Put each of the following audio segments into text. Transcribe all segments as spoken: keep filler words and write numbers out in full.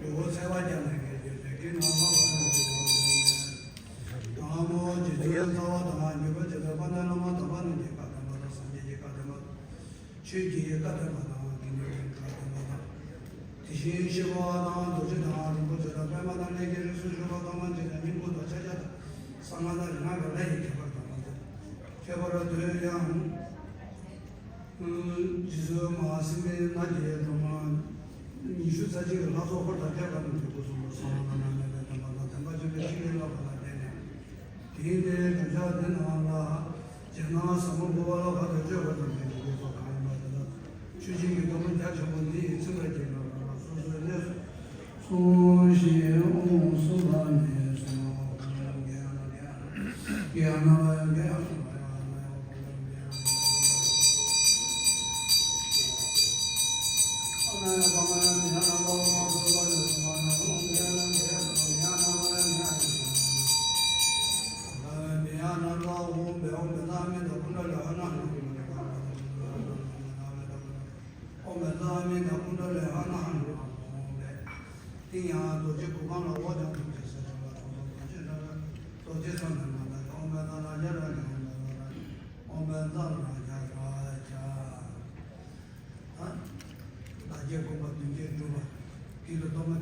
ལུས་པོ་ཚལ་པ་རྒྱབ་ནས་འགེལ་གྱི་ཟེར་གྱི་ན་མ་བ་མ་ན་མོ། རྗེ་བཙུན་རྩ་བ་དང་ནུས་པ་ཇི་ལྟར་པ་ན་བླ་མ་དམ་པ་རྣམས་ཀྱི་བཀའ་དམ་པ་དང་སངས་རྒྱས་ཀྱི་བཀའ་དམ་པ། ཆོས་ཀྱི་བཀའ་དམ་པ་དང་དགེ་འདུན་གྱི་བཀའ་དམ་པ་དང་། དེ་བཞིན་གཤེགས་པ་དང་རྡོ་རྗེ་དང་རིན་པོ་ཆེ་དང་པདྨ་དང་ལས་ཀྱི་རིགས་སུ་གྱུར་པ་དང་མ་མཆིས་ཏེ་སྙིང་པོ་དང་ཕྱག་རྒྱ་དང་གསང་སྔགས་དང་རིག་སྔགས་ཀྱི་ལྷ་ཡི་ཁྱད་པར་དང་མ་མཆིས། ཁྱད་པར་དུ་ཡང་། རྗེ་བཙུན་མ་སྲིན་པོའི་མནའ་བསྐྱལ་སྒྲོལ་མ་ཉི་ཤུ་རྩ་གཅིག་གི་ལྷ་ཚོགས་འཁོར་དང་བཅས་པ་རྣམས་ཀྱི་སྐུ་གསུང་ཐུགས་གསང་བ་བླ་ན་མེད་པའི་བདེན་པ་དང་བདེན་པ་ཆེན་པོའི་ཆིངས་ཡིག་བསླབ་པ་ལ་བརྟེན་ནས། དེའི་སྒྲུབ་བྱ་འདི་རྣམས་ལ། རྗེ་ནང་ཟབ་མོ་གོ་བ་ལ་བར་དུ་གཅོད་པ་དང་མི་འཇིགས་པའི་ཚོགས་གང་ཡིན་པ་དེ་དག་ཆོས་ཆེན་གྱི་བདག་པོ་རྒྱ་ཆེན་པོ་འདི་ཡིས་ཚིམ་པར་གྱུར་པ་རྣམས་ལ་སོ་སོའི་གནས་སུ། སོང་ཞིང་འོངས་སུ་ལ་ནི་སོང་། ཨོཾ་མ་ཎི་པདྨེ་ཏ་ཀུནྡ་ལེ་ཧ་ན་ཧ་ན་ཧ་ན་ཧ་ན་ཧ་ན་ཧ་ན། དེ་ཡང་རྡོ་རྗེ་གུར་ཁང་ལ་འོག་ཀྱང་ཐུགས་རྗེ་ས་ཆེན་པ་དང་རྡོ་རྗེ་ས་རྡོ་རྗེ་ས་ནས་མ་ད་ཨོཾ་མ་ན་ར་ཡ་ར་ཡ་ཧ་ན་ར་ཨོཾ་མ་ན་ར་ཡ་ར་ཡ། ད་བདག་བསྐྱེད་སྒོམ་པ་བདུན་བསྐྱེད་སྒྲུབ་པ། དེ་ལ་སྟོབས་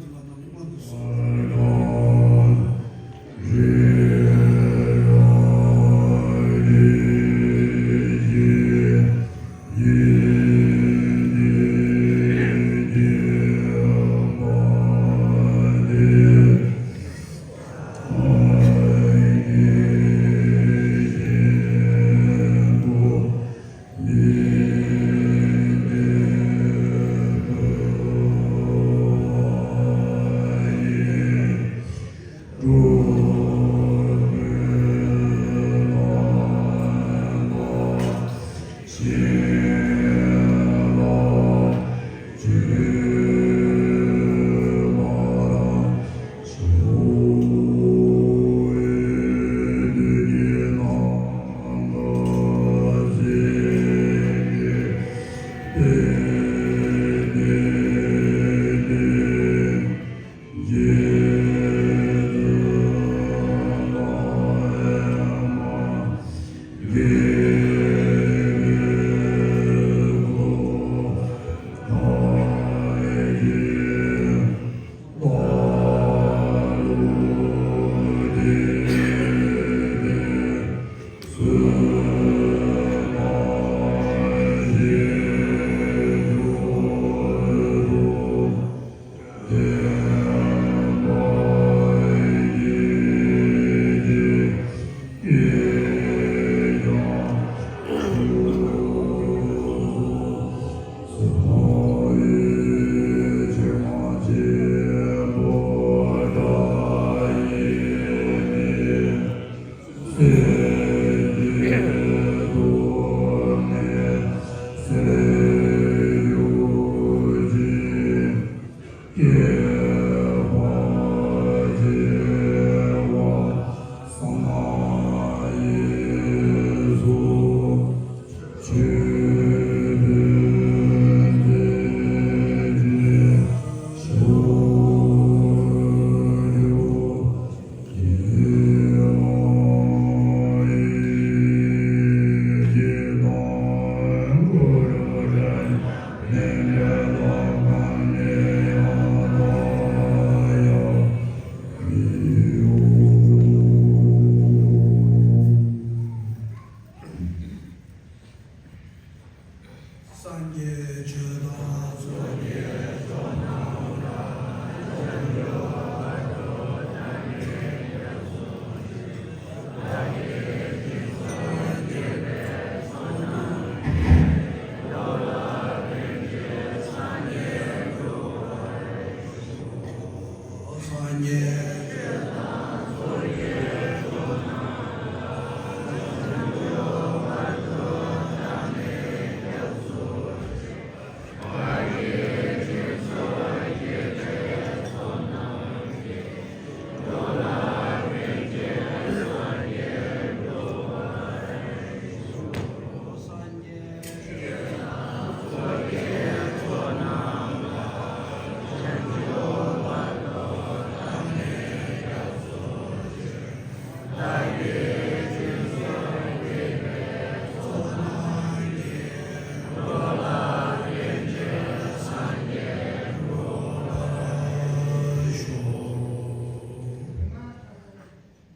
སངས་རྒྱས་ཆོས་དང་ཚོགས་ཀྱི་མཆོག་རྣམས་ལ།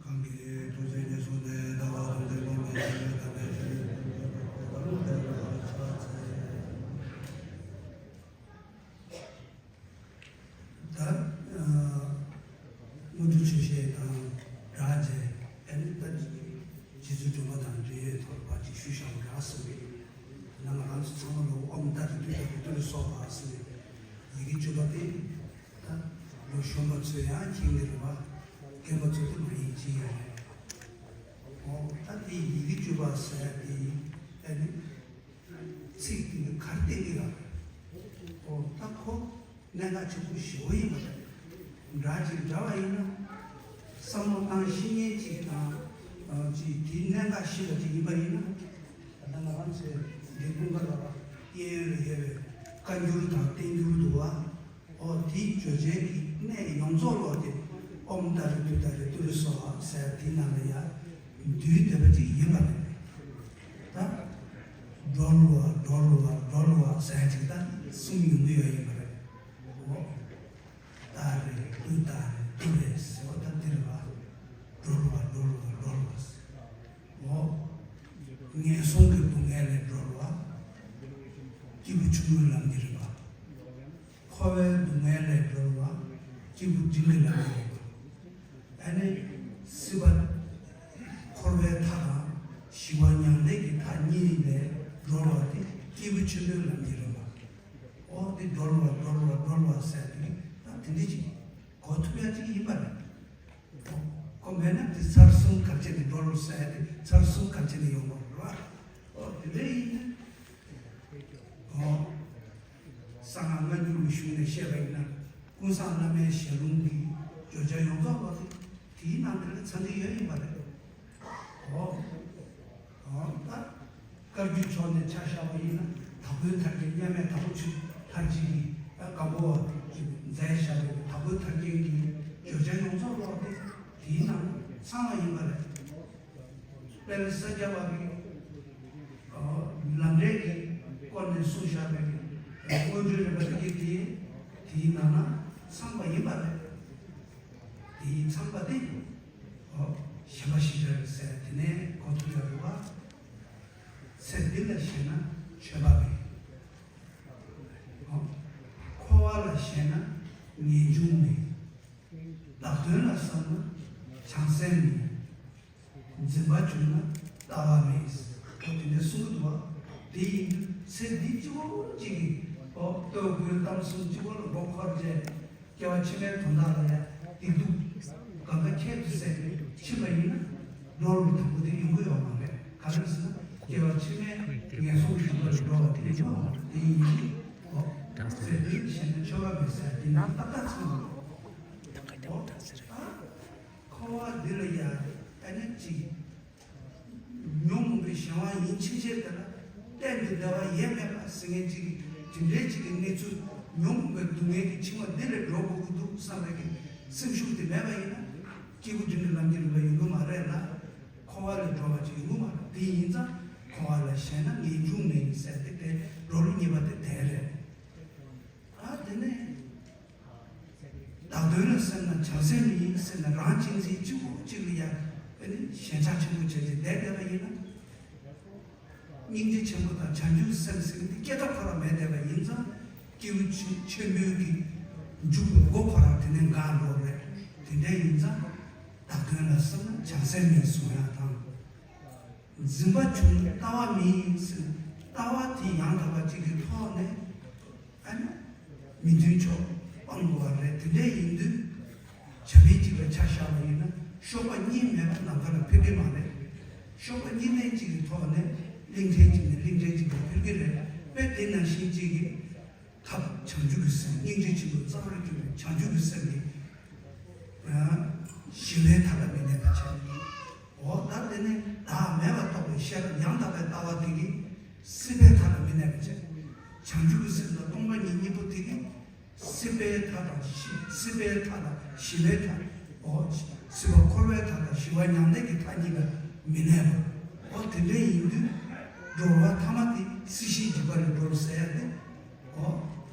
གང་གིས་ཐུགས་བརྩེ་ཉེར་བཟུང་ནས། ལྟ་བ་དོན་དུ་སློབ་པའི་ཕྱིར། དམ་པའི་ཆོས་ཀྱི་ཕུང་པོ་ལ་འགོད་པར་བྱ་སྟེ། ད་དངོས་གྲུབ་ཆོས་བཤད་དང་སྦྲགས་བྱས། ཨ་ནི་ད་རྗེ་བཙུན་སྒྲོལ་མ་དང་འབྲེལ་ཡོད་ཐོག་ལ་ཅིག་ཞུས་བཞག་པ་འདྲ་ཟེར་བས། ནང་ང་རང་ཚོ་ཚང་མ་ལ་ཨོཾ་ཏཱ་རེ་ཏུཏྟཱ་རེ་ཏུ་རེ་སྭཱ་ཧཱ་ཟེར་ནས་ཡི་གེ་བཅུ་པ་དེ། ད་ལོ་གཞོན་པ་ཚོས་ཡང་མཁྱེན་གྱི་རེད་པ། རྒན་པ་ཚོ་དེ་མ་ཡིན་གྱི་ཡོད་རེད། ཨོ་ད་དེ་ཡི་གེ་བཅུ་པ་ཟེར་ཡ་དེ་ཨ་ནི་ཚིག་དེ་ནི་ག་རེ་བསྟན་གྱི་ཡོད་རེད། ཨོ་ད་ཁོ་གནད་འགག་ཆེན་པོ་ཞེ་པོ་ཡིན་པ་རེད། འདྲ་ཅིག་འདྲ་བ་ཡིན་ན། བསམ་བློ་བཏང་ཤེས་མཁན་ཅིག་དང་། ཨ་ཅིག་དེའི་གནད་འགག་ཤེས་པ་ཅིག་ཡིན་པ་ཡིན་ན། ད་ལྟ་ང་རང་ཚོའི་འདི་ཀུན་དགའ་ར་བ་གཡས་གཡོན་ལ་ཡོད་པའི་བཀའ་འགྱུར་དང་བསྟན་འགྱུར་འདུག་བ། ཨོ་དེའི་བརྗོད་བྱའི་གི་གནད་ཡོངས་རྫོགས་ལོག་སྟེ། ཨོཾ་ཏཱ་རེ་ཏུཏྟཱ་རེ་ཏུ་རེ་སྭཱ་ཧཱ་ཟེར་དེའི་ནང་ལ་ཡ་འདུས་བསྡད་པ་ཅིག་ཡིན་པ་རེད། ད་སྒྲོལ་བ་སྒྲོལ་བ་སྒྲོལ་བ་ཟེར་ཅིག་ད་གསུང་ཡོང་གི་ཡོད་ཡིན་པ་རེད། ཨོ་ཏཱ་རེ་ཏུཏྟཱ་རེ་ཏུ་རེ་ཟེར་བ་ད་འདི་རེད་བ། སྒྲོལ་བ་སྒྲོལ་བ་སྒྲོལ་བ་ཟེར། ཨོ་ངན་སོང་གི་སྡུག་བསྔལ་ལས་སྒྲོལ་བ། སྐྱེས་བུ་ཆུང་ངུའི་ལམ་གྱི་རིམ་པ། འཁོར་བའི་སྡུག་བསྔལ་ལས་སྒྲོལ་བ། སྐྱེས་བུ་འབྲིང་གི་ལམ་གྱི་རིམ་པ། ཨ་ནི་སྲིད་པ་འཁོར་བའི་མཐའ་དང་ཞི་བ་མྱང་འདས་ཀྱི་མཐའ་གཉིས་ལས་སྒྲོལ་བ་དེ་སྐྱེས་བུ་ཆེན་པོའི་ལམ་གྱི་རིམ་པ། ཨོ་དེ་སྒྲོལ་བ་སྒྲོལ་བ་སྒྲོལ་བ་ཟེར་དེ་ད་དེ་འདྲ་ཅིག་གོ་ཐུབ་ཡ་ཅིག་ཡིན་པ་རེད། ཁོ་མེད་ན་དེ་ཚར་གསུམ་ག་རེ་བྱས་ནས་འགྲོ་རུ་ཟེར་ཏེ་ཚར་གསུམ་ག་རེ་བྱས་ནས་ཡོང་བ་རེད་བ། ཨོ་དེ་འདྲ་ཡིན་ན། ཨོ། གསང་སྔགས་སྔ་འགྱུར་གྱི་གཞུང་ནས་བཤད་པ་ཡིན་ན། ཀུན་བཟང་བླ་མའི་ཞལ་ལུང་གི་བརྗོད་བྱ་ཡོངས་རྫོགས་པ་དེ་དེའི་ནང་དེ་ལ་ཚང་གི་ཡོད་ཡིན་པ་རེད། ཨོ། ཨོ་ད། བཀའ་བརྒྱུད་ཕྱོགས་ནས་ཆ་བཞག་པ་ཡིན་ན། དྭགས་པོའི་ཐར་རྒྱན་མཉམ་མེད་དྭགས་པོ་ཆོས་ལྷ་རྗེ་གིས་ད་སྒམ་པོ་བ་གིས་མཛད་བཞག་པའི་དྭགས་པོའི་ཐར་རྒྱན་གྱི་བརྗོད་བྱ་ཡོངས་རྫོགས་ལོག་སྟེ་དེའི་ནང་ཚང་བ་ཡིན་པ་རེད། དཔལ་ས་སྐྱ་པ་གིས་ལམ་འབྲས་ཀྱི་སྐོར་ནས་གསུངས་བཞག་པའི་སྔོན་འགྲོའི་རིམ་པ་དེ་དེའི་དེའི་ནང་ན་ཚང་བ་ཡིན་པ་རེད། དེའི་ཚང་པ་དེ། ཨོ། གཞན་པ་ཞིག་རེད་ཟེར་དེ་ནས་གོ་ཐུབ་ཡོད་རེད་བ། ཚེ་འདི་ལ་ཞེན་ན་ཆོས་པ་མེད། ཨོ། འཁོར་བ་ལ་ཞེན་ན་ངེས་འབྱུང་མེད། བདག་དོན་ལ་བསམ་ན་བྱང་སེམས་མེད། འཛིན་པ་བྱུང་ན་ལྟ་བ་མེད། ཁོ་དེ་འདྲ་གསུང་གི་འདུག་བ། དེ་ཡིན་དུས་ཚེ་འདི་གཅིག་པོ་གཅིག་གིས་ཨོ་ལྟོ་གོས་གཏམ་གསུམ་གཅིག་པོ་ལ་མགོ་འཁོར་རྗེས། སྐྱེ་བ་ཕྱི་མའི་དོན་དག་ལ་ཡང་སྡིག་སྡུག་གང་ག་ཁྱད་དུ་བསད་ཕྱིན་པ་ཡིན་ན་སྒྲོལ་བ་དང་པོ་དེ་ཡོང་གི་ཡོད་མ་རེད། ག་རེ་ཟེར་ན་སྐྱེ་བ་ཕྱི་མའི་ངན་སོང་གི་ཞིང་པ་ལ་སྒྲོལ་བ་དེ་ཡོང་མ་རེད། དེ་ཡིན་གྱི་ཨོ་ ཟེར་དུས་གཞན་ན་ཆོ་ག་མེད་ཟེར་དེ་ནང་ཏག་ཏག་ཚང་བ། འཁོར་བ་འདི་ལ་ཡང་ཨ་ནི་གཅིག་ཉོན་མོངས་པའི་གཞན་དབང་ཡིན་ཕྱིན་ཆད་དེ་ལ་གཏན་དུ་བདེ་བ་ཡེ་མེད་པ་ཟེར་མཁན་གཅིག་གིས་དེ་འདྲའི་གཅིག་གི་གནས་ཚུལ་ཉོན་མོངས་པའི་སྡུག་བསྔལ་གྱི་འཆིང་བ་འདི་ལས་སྒྲོལ་དགོས་ཀྱི་འདུག་བསམ་པའི་གི་སེམས་ཤུགས་དེ་མེད་པ་ཡིན་ན་སྐྱེས་བུ་འབྲིང་གི་ལམ་གྱི་རིམ་པ་ཡོང་གི་མ་རེད་ལ། འཁོར་བ་ལས་སྒྲོལ་བ་ཅིག་ཡོང་གི་མ་རེད། དེ་ཡིན་ཙང་འཁོར་བ་ལས་གཞན་ན་ངེས་འབྱུང་མེད་ཟེར་ཏེ་དེ་འགྲོ་ལུགས་གཉིས་པ་དེ་དེ་རེད། ཨ་དེ་ནས། བདག་དོན་ལ་སེམས་ན་བྱང་སེམས་ཡིན་ཟེར་ན་རང་གཅེས་འཛིན་གཅིག་པུ་གཅིག་ལ་ཡང་ཨ་ནི་ཞེན་ཆགས་ཆེན་པོ་བྱས་ཏེ་བསྡད་བསྡད་པ་ཡིན་ན། སྙིང་རྗེ་ཆེན་པོ་དང་བྱང་ཆུབ་སེམས་ཟེར་ནི་སྐད་གྲགས་ཁོ་རང་མེད་བསྡད་པ་ཡིན་ཙང་སྐྱེས་བུ་ཆེན་པོའི་གི་འཇུག་པའི་སྒོ་ཁོ་རང་དེ་ནས་འགག་འགྲོ་རེད། དེ་འདྲ་ཡིན་ཙང་བདག་དོན་ལ་སེམས་ན་བྱང་སེམས་ཡིན་གསུང་ཡག་དང་། འཛིན་པ་བྱུང་ལྟ་བ་མིན་ཟེར་ལྟ་བ་དེ་ཡང་དག་པ་གཅིག་གི་ཐོག་ནས། ཨ་ནི། མི་མཐུན་ཕྱོགས་སྤང་དགོས་པ་རེད། དེ་འདྲ་ཡིན་དུས། བྱ་བའི་གཅིག་ལ་ཆ་བཞག་པ་ཡིན་ན་གཤོག་པ་གཉིས་མེད་པ་ནམ་མཁའ་ལ་འཕུར་གི་མ་རེད། གཤོག་པ་གཉིས་ལྡན་གཅིག་གི་ཐོག་ནས་གླིང་ཕྲན་གཅིག་ནས་གླིང་ཕྲན་གཅིག་ལ་འཕུར་གི་རེད། དཔེ་དེ་ནང་བཞིན་གཅིག་གི་ཐབས་བྱང་ཆུབ་ཀྱི་སེམས་སྙིང་རྗེ་ཆེན་པོའི་རྩ་བར་གྱུར་པའི་བྱང་ཆུབ་ཀྱི་སེམས་ཀྱི། ཞི་བའི་མཐའ་ལ་མི་གནས་པ་བྱས། འོ་ད་དེ་ནི་བདག་མེད་པར་རྟོགས་པའི་ཤེས་རབ་ཡང་དག་པའི་ལྟ་བ་དེ་གིས་སྲིད་པའི་མཐའ་ལ་མི་གནས་པ་བྱས། བྱང་ཆུབ་ཀྱི་སེམས་དང་སྟོང་པ་ཉིད་གཉིས་པོ་དེ་གིས་སྲིད་པའི་མཐའ་དང་ཞི་སྲིད་པའི་མཐའ་དང་ཞི་བའི་མཐའ། འོ་སྲིད་པ་འཁོར་བའི་མཐའ་དང་ཞི་བ་མྱང་འདས་ཀྱི་མཐའ་གཉིས་ལ་མི་གནས་པ། འོ་དེ་འདྲ་ཡིན་དུས་སྒྲོལ་བ་ཐ་མ་དེ་སྲིད་ཞིའི་འཇིགས་པ་ལས་སྒྲོལ་ཟེར་ཡ་དེ། འོ།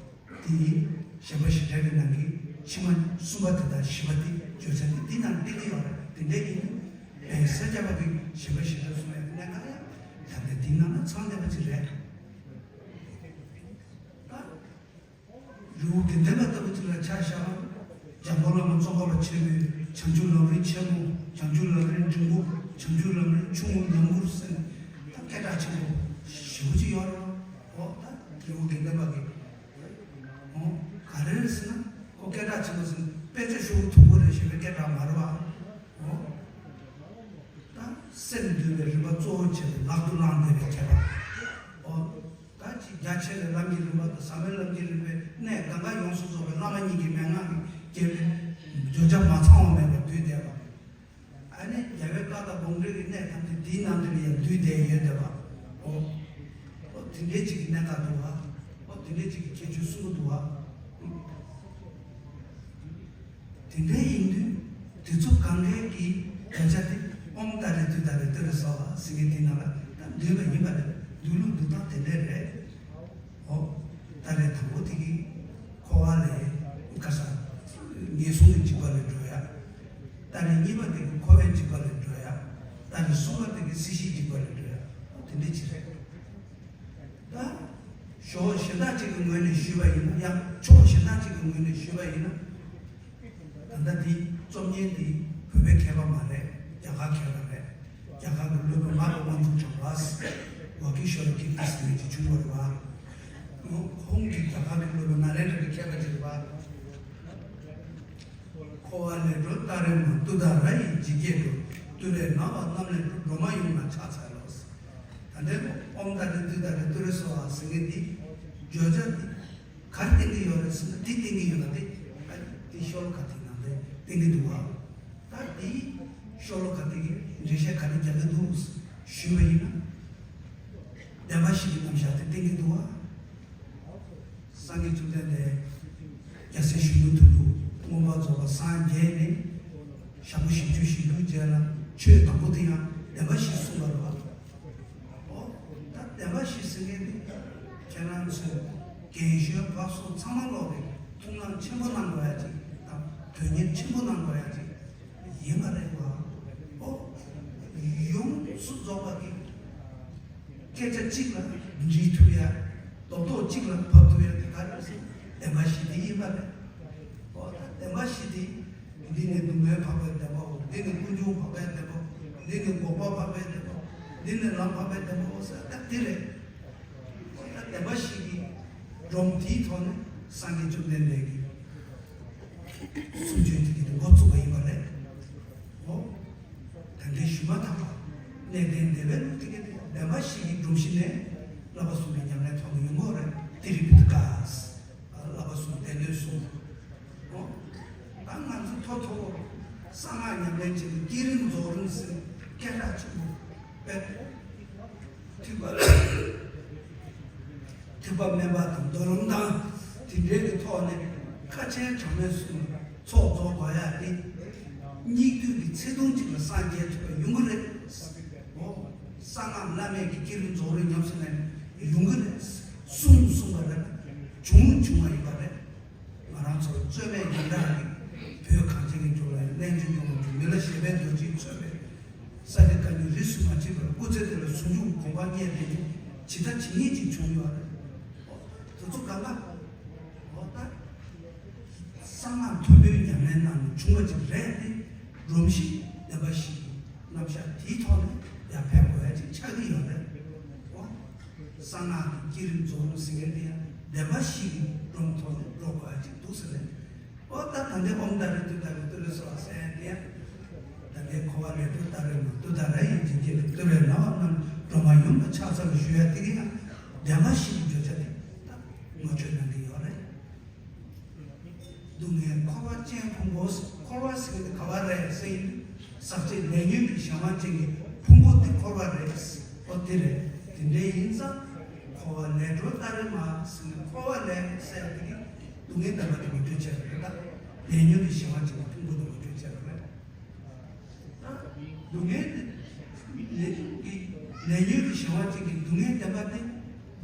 དེ་ཡིན། ཞེན་པ་ཞེ་དྲག་གི་ནང་གི་ཕྱི་མ་གསུམ་པ་དེ་དང་བཞི་པ་དེ་བརྗོད་བྱ་དེ་འདི་ནང་བསྟན་གྱི་ཡོད་རེད། དེ་འདྲ་ཡིན་དུས་ས་སྐྱ་པ་གི་ཞེན་པ་ཞེ་དྲག་གསུམ་ཡ་གི་གནད་འགག་ཡང་ད་ལྟ་འདི་ནང་ན་ཚང་བསྡད་པ་ཅིག་རེད། ད་རི་བོ་དགེ་ལྡན་པ་ལྟ་བུ་ཅིག་ལ་ཆ་བཞག་ན་འཇམ་མགོན་བླ་མ་ཙོང་ཁ་པ་ཆེན་པོའི་བྱང་ཆུབ་ལམ་རིམ་ཆེན་མོ། བྱང་ཆུབ་ལམ་རིམ་འབྲིང་པོ། བྱང་ཆུབ་ལམ་རིམ་ཆུང་ངུ་ཉམས་མགུར་ཟེར་ད་སྐད་གྲགས་ཆེན་པོ་ཞེ་པོ་ཅིག་ཡོད་རེད། འོ་ད་རི་བོ་དགེ་ལྡན་པ་གི། འོ། ག་རེ་རེད་ཟེར་ན། ཁོ་སྐད་གྲགས་ཆེན་པོ་ཟེར་ན་དཔེ་ཆ་ཤོག་བུ་མཐུག་པོ་རེད་ཞེས་པའི་སྐད་གྲགས་མ་རེད་བ། འོ། ད་སེམས་འདུལ་བའི་རིམ་པ་གཙོ་བོ་བྱས་ཏེ་ལག་ཏུ་བླངས་བསྡད་པའི་ཁྱད་པར། འོ། ད་ཅིག་རྒྱ་ཆེ་བའི་ལམ་གྱི་རིམ་པ་དང་ཟབ་མོའི་ལམ་གྱི་རིམ་པའི་གནད་གང་ག་ཡོངས་སུ་རྫོགས་པའི་བླ་མ་ཉིད་ཀྱི་མན་ངག་གིས་རྒྱས་པའི་བརྗོད་བྱ་མ་ཚང་བ་མེད་པར་བསྡུས་བསྡད་པ། ཨ་ནི་རྒྱལ་བའི་བཀའ་དང་དགོངས་འགྲེལ་གྱི་གནད་ཐམས་ཅད་དེའི་ནང་དུ་ཡང་འདུས་བསྡད་ཡོད་བསྡད་པ། འོ། འོ་དེ་འདྲའི་ཅིག་གི་གནད་འགག་འདུག་བ། འོ་དེ་འདྲའི་ཅིག་གི་ཁྱད་ཆོས་གསུམ་པོ་འདུག་བ། དེ་འདྲའི་ཡིན་དུས་དེ་ཚོ་གང་གའི་གི་དོན་བྱ་དེ་ཨོཾ་ཏཱ་རེ་ཏུཏྟཱ་རེ་ཏུ་རེ་སྭཱ་ཧཱ་ཟེར་མཁན་དེ་ནང་ལ་ད་འདུས་པ་ཡིན་པ་རེད། འདུས་ལུགས་འདུ་སྟངས་དེ་འདྲ་རེད། ཨོ། ད་རེས་དང་པོ་དེ་གི་འཁོར་བ་ལས་ཁ་སང་ངན་སོང་གི་འཇིགས་པ་ལས་སྒྲོལ་ཡ། ད་རེས་གཉིས་པ་དེ་གི་འཁོར་བའི་འཇིགས་པ་ལས་སྒྲོལ་ཡ། ད་རེས་གསུམ་པ་དེ་གི་སྲིད་ཞིའི་འཇིགས་པ་ལས་སྒྲོལ་ཡ། དེ་འདྲ་ཅིག་རེད། ད་ཕྱོགས་གཞན་དག་ཅིག་གི་ངོས་ནས་ཞུས་པ་ཡིན་ན། ཡང་ཕྱོགས་གཞན་དག་ཅིག་གི་ངོས་ནས་ཞུས་པ་ཡིན་ན། ད་ལྟ་འདི་རྩོམ་མཁན་འདི་བོད་པའི་མཁས་པ་མ་རེད། རྒྱ་གར་མཁས་པ་རེད། རྒྱ་གར་གྱི་སློབ་དཔོན་མ་པ་དབང་ཕྱུག་གྲགས་པ་ཝ་ཀི་ཤོ་ར་ཀིརྟི་ཟེར་མཁན་ཅིག་བྱུང་བ་རེད་བ། ཁོང་གིས་རྒྱ་གར་གྱི་སློབ་དཔོན་ནཱ་ལེནྡྲ་གི་མཁས་པ་ཅིག་རེད་བ། འཁོར་བ་ལས་སྒྲོལ་ཏཱ་རེ་མ། ཏུཏྟཱ་ར་ཡི་འཇིགས་བརྒྱད་སྒྲོལ། ཏུ་རེ་ན་བ་རྣམས་ལས་སྒྲོལ། སྒྲོལ་མ་ཡུམ་ལ་ཕྱག་འཚལ་ལོ། ད་ལྟའི་ཨོཾ་ཏཱ་རེ་ཏུཏྟཱ་རེ་ཏུ་རེ་སྭཱ་ཧཱ་ཟེར་མཁན་འདི་བརྗོད་བྱ་འདི། ག་རེ་བསྟན་གྱི་ཡོད་རེད་ཟེར་ན། འདི་བསྟན་གྱི་ཡོད་ན་དེ་ཨ་ནི་དེ་ཤོ་ལོ་ཀ་དེ་ནང་དེ་བསྟན་གྱི་འདུག་བ། ད་དེའི་ཤོ་ལོ་ཀ་དེ་གི་འགྲེལ་བཤད་ག་རེ་རྒྱག་གི་འདུག་ཞུས་པ་ཡིན་ན། བདེན་པ་བཞི་གི་རྣམ་གཞག་དེ་བསྟན་གྱི་འདུག་བ། སངས་རྒྱས་བཅོམ་ལྡན་འདས་རྒྱལ་སྲས་ཞི་གདོང་དོན་གྲུབ་མངོན་པར་རྫོགས་པར་སངས་རྒྱས་ནས་ཞག་པོ་བཞི་བཅུ་ཞེ་དྲུག་རྗེས་ལ་ཆོས་དང་པོ་དེ་ཡང་བདེན་པ་བཞི་གསུངས་པ་རེད་བ། ཨོ། ད་བདེན་པ་བཞི་ཟེར་མཁན་འདི་ཁྱེད་རང་ཚོས་རྒན་གཞོན་བར་གསུམ་ཚང་མ་ལོག་གི་ཐུགས་སྣང་ཆེན་པོ་གནང་དགོས་ཡ་ཅིག་དང་དོན་གཉེར་ཆེན་པོ་གནང་དགོས་ཡ་ཅིག་ཡིན་པ་རེད་བ། ཨོ། ཡོངས་སུ་རྫོགས་པ་གི་སྐད་ཆ་གཅིག་ལ་འདྲིས་ཐུབ་ཡ། རྡོག་རྡོག་གཅིག་ལ་བབས་ཐུབ་ཡ་དེ་ག་རེ་ཟེར་བདེན་པ་བཞི་དེ་ཡིན་པ་རེད། ཨོ་ད་བདེན་པ་བཞི་དེ། འདི་ནི་སྡུག་བསྔལ་འཕགས་པའི་བདེན་པའོ། འདི་ནི་ཀུན་འབྱུང་འཕགས་པའི་བདེན་པའོ། འདི་ནི་འགོག་པ་འཕགས་པའི་བདེན་པའོ། འདི་ནི་ལམ་འཕགས་པའི་བདེན་པའོ་ཟེར་ད་འདི་རེད། ཨོ་ད་བདེན་པ་བཞི་གི་སྒྲོམ་དེའི་ཐོག་ནས་སངས་རྒྱས་བཅོམ་ལྡན་འདས་ཀྱིས་གསུང་ཆོས་དེ་གི་འགོ་བཙུགས་པ་ཡིན་པ་རེད། ཨོ། ད་ལྟའི་ཞུ་མ་ཐག་པ་གནས་བརྟན་བདེ་བའི་ལུགས་དེ་གི་བདེན་པ་བཞི་གི་སྒྲོམ་གཞི་ནས་བསླབ་པ་གསུམ་པའི་ཉམས་ལེན་ཐོག་ནས་ཡོང་གི་ཡོད་རེད། ཏི་རི་པི་ཏ་ཀ། ཐོ་ཐོ་གསང་སྔགས་ཉམས་ལེན་བྱེད་པའི་བསྐྱེད་རིམ་རྫོགས་རིམ་ཟེར་སྐད་གྲགས་ཆེན་པོ་དཔེ་ཐེག་པ་ཐེག་པ་དམན་པ་དང་མདོ་ལམ་དང་དེ་འདྲའི་གི་ཐོག་ནས་ཁ་ཆེའི་གྲངས་མེད་གསུམ་ཚོགས་རྫོགས་དགོས་ཡ་དེ་སྙིགས་དུས་ཀྱི་ཚེ་ཐུང་གཅིག་ལ་སངས་རྒྱས་ཐུབ་པ་ཡོང་གི་རེད། འོ། གསང་སྔགས་བླ་མེད་ཀྱི་བསྐྱེད་རིམ་རྫོགས་རིམ་ཉམས་སུ་ལེན་ཡོང་གི་རེད། གསུངས་གསུངས་པ་རེད། བྱུང་བྱུང་བ་ཡིན་པ་རེད། ང་རང་ཚོར་རྩོད་མེད་ཡོངས་གྲགས་ཀྱི་བོད་གངས་ཅན་གྱི་ལྗོངས་ལ་རྣལ་འབྱོར་སྐྱོང་བ་མི་ལ་བཞད་པའི་རྡོ་རྗེས་མཚོན་པའི་ས་སྐྱ་བཀའ་རྙིང་རིས་སུ་མ་ཆད་པར་སྐུ་ཚེ་འདི་ལ་ཟུང་འཇུག་གོ་འཕང་བརྙེས་པའི་ཇི་ལྟ་ཇི་སྙེད་ཅིག་བྱུང་ཡོད་རེད། འོ། དེ་ཚོ་གང་ག་འོ་ད། གསང་སྔགས་མཐོན་པོའི་ཉམས་ལེན་ནང་ནས་བྱུང་བ་ཅིག་རེད་དེ། སྒྲོམ་གཞི་ལྡན་པ་ཞིག་གི་རྣམ་གཞག་དེའི་ཐོག་ནས་ཡར་ཕེབས་དགོས་ཡ་ཅིག་ཆགས་ཀྱི་ཡོད་རེད། འོ། གསང་སྔགས་ཀྱི་བསྐྱེད་རིམ་རྫོགས་རིམ་ཟེར་མཁན་དེ་ཡང་ལྡན་པ་ཞིག་གི་སྒྲོམ་ཐོག་ནས་འགྲོ་དགོས་ཡ་ཅིག་འདུག་ཟེར་ནས། འོ་ད་ད་ལྟའི་ཨོཾ་ཏཱ་རེ་ཏུཏྟཱ་རེ་ཏུ་རེ་སྭཱ་ཧཱ་ཟེར་ཡ་དེ་ཡང་། ད་ལྟའི་འཁོར་བ་ལས་སྒྲོལ་ཏཱ་རེ་མ་ཏུཏྟཱ་ར་ཡི་ཇི་སྐད་ལས། བཏུལ་བའི་སྣང་བ་རྣམས་སྒྲོལ་མ་ཡུམ་ལ་ཕྱག་འཚལ་ལོ་ཞུ་ཡ་དེ་གི་ཡང་ལྡན་པ་ཞིག་གི་བརྗོད་བྱ་དེ་ད་ངོ་སྤྲོད་གནང་གི་ཡོད་རེད། སྡུག་བསྔལ་འཁོར་བ་ཅན་ཕུང་པོ། འཁོར་བ་ཟེར་གི་དེ་ག་བ་རེད་ཟེར་ཡིན་དུས་ཟག་བཅས་ལས་ཉོན་གྱི་གཞན་དབང་ཅན་གྱི་ཕུང་པོ་དེ་འཁོར་བ་རེད། ཨོ་དེ་རེད། དེ་འདྲའི་ཡིན་ཙང་འཁོར་བ་ལས་སྒྲོལ་ཏཱ་རེ་མ་ཟེར་ནས་འཁོར་བ་ལས་ཟེར་ཡ་དེ་གི་སྡུག་བསྔལ་ལྡན་པ་དེ་ངོ་སྤྲོད་བྱས་པ་རེད། ད་ལས་ཉོན་གྱི་གཞན་དབང་ཅན་གྱི་ཕུང་པོ་དེ་ངོ་སྤྲོད་བྱས་པ་རེད། སྡུག་བསྔལ་དེ། ལས་ཀྱི་ལས་ཉོན་གྱི་གཞན་དབང་ཅན་གྱི་སྡུག་བསྔལ་བདེན་པ་དེ།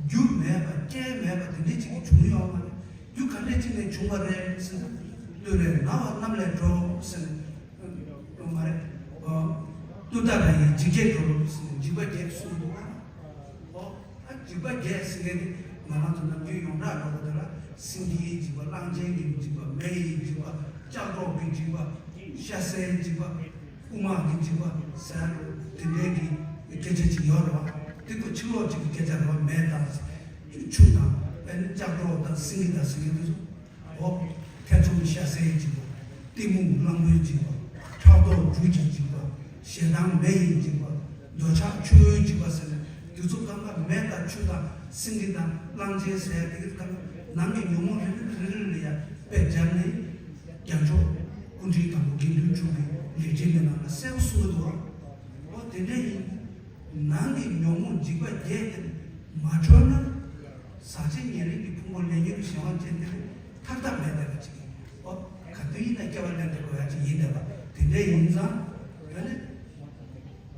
རྒྱུ་མེད་པ་རྐྱེན་མེད་པ་དེ་འདྲའི་ཅིག་གིས་བྱུང་ཡོད་མ་རེད། རྒྱུ་ག་འདྲས་ཅིག་ནས་བྱུང་བ་རེད་ཟེར་ན། བཏུལ་བའི་སྣང་བ་རྣམས་ལས་གྲོལ་ཟེར་ནས། ཡོད་མ་རེད། ཨོ། ཏུཏྟཱ་ར་ཡི་ཇི་སྐད་སྒྲོལ་ཟེར་ནས་འཇིགས་པ་བརྒྱད་གསུངས་འདུག་ག་ཨོ། ཨ་འཇིགས་པ་བརྒྱད་ཟེར་མཁན་དེ་ང་རང་ཚོ་ནམ་རྒྱུན་ཡོངས་གྲགས་འགྲོ་བ་དེ་ལ་སེང་གེའི་འཇིགས་པ། གླང་ཆེན་གྱི་འཇིགས་པ། མེ་ཡི་འཇིགས་པ། ལྕགས་སྒྲོག་གི་འཇིགས་པ། ཤ་ཟའི་འཇིགས་པ། དབུ་དམག་གི་འཇིགས་པ་ཟེར་དེ་འདྲའི་གི་སྐད་ཆ་ཅིག་ཡོད་རེད་བ། དེ་ཁོ་ཕྱི་ལོགས་ཅིག་གི་སྐད་ཆ་རེད་བ། མེ་དང་ཆུ་དང་ཨ་ནི་ལྕགས་སྒྲོག་དང་སེང་གེ་དང་ཟེར་མཁན་དེ་ཚོ། འོ། ཐེ་ཚོམ་ཤ་ཟའི་འཇིགས་པ། གཏི་མུག་གླང་པོའི་འཇིགས་པ། ཕྲག་དོག་སྦྲུལ་གྱི་འཇིགས་པ། ཞེ་སྡང་མེ་ཡི་འཇིགས་པ། འདོད་ཆགས་ཆུ་བོའི་འཇིགས་པ་ཟེར་ནས་དེ་ཚོ་གང་ག་མེ་དང་ཆུ་དང་སེང་གེ་དང་གླང་ཆེན་ཟེར་ཡ་དེ་གི་གང་ག་ནང་གི་ཉོན་མོངས་རེ་རེ་རེ་རེ་ལ་ཡ་དཔེ་སྦྱར་ནས་རྒྱལ་མཆོག་སྐུ་ཕྲེང་དང་པོ་དགེ་འདུན་ཆོས་ཀྱི་ལས་འབྲེལ་གྱི་ནང་ལ་གསལ་པོ་གསུངས་འདུག་འོ་དེ་འདྲ་ཡིན། ནང་གི་ཉོན་མོངས་འཇིགས་པ་བརྒྱད་དེ་མ་གྲོལ་ན། ཟག་བཅས་ཉེ་རིང་གི་ཕུང་པོ་ལས་ཉོན་གྱི་གཞན་དབང་ཅན་དེ་ཐར་ཐབས་མེད་བསྡད་པ་ཅིག་ཡིན། ཨོ། ག་དུས་ཡིན་ན་སྐྱེ་བ་ལེན་ཐུབ་དགོས་ཡ་ཅིག་ཡིན་བསྡད་པ་དེ་འདྲ་ཡིན་ཙང་། ཨ་ནི།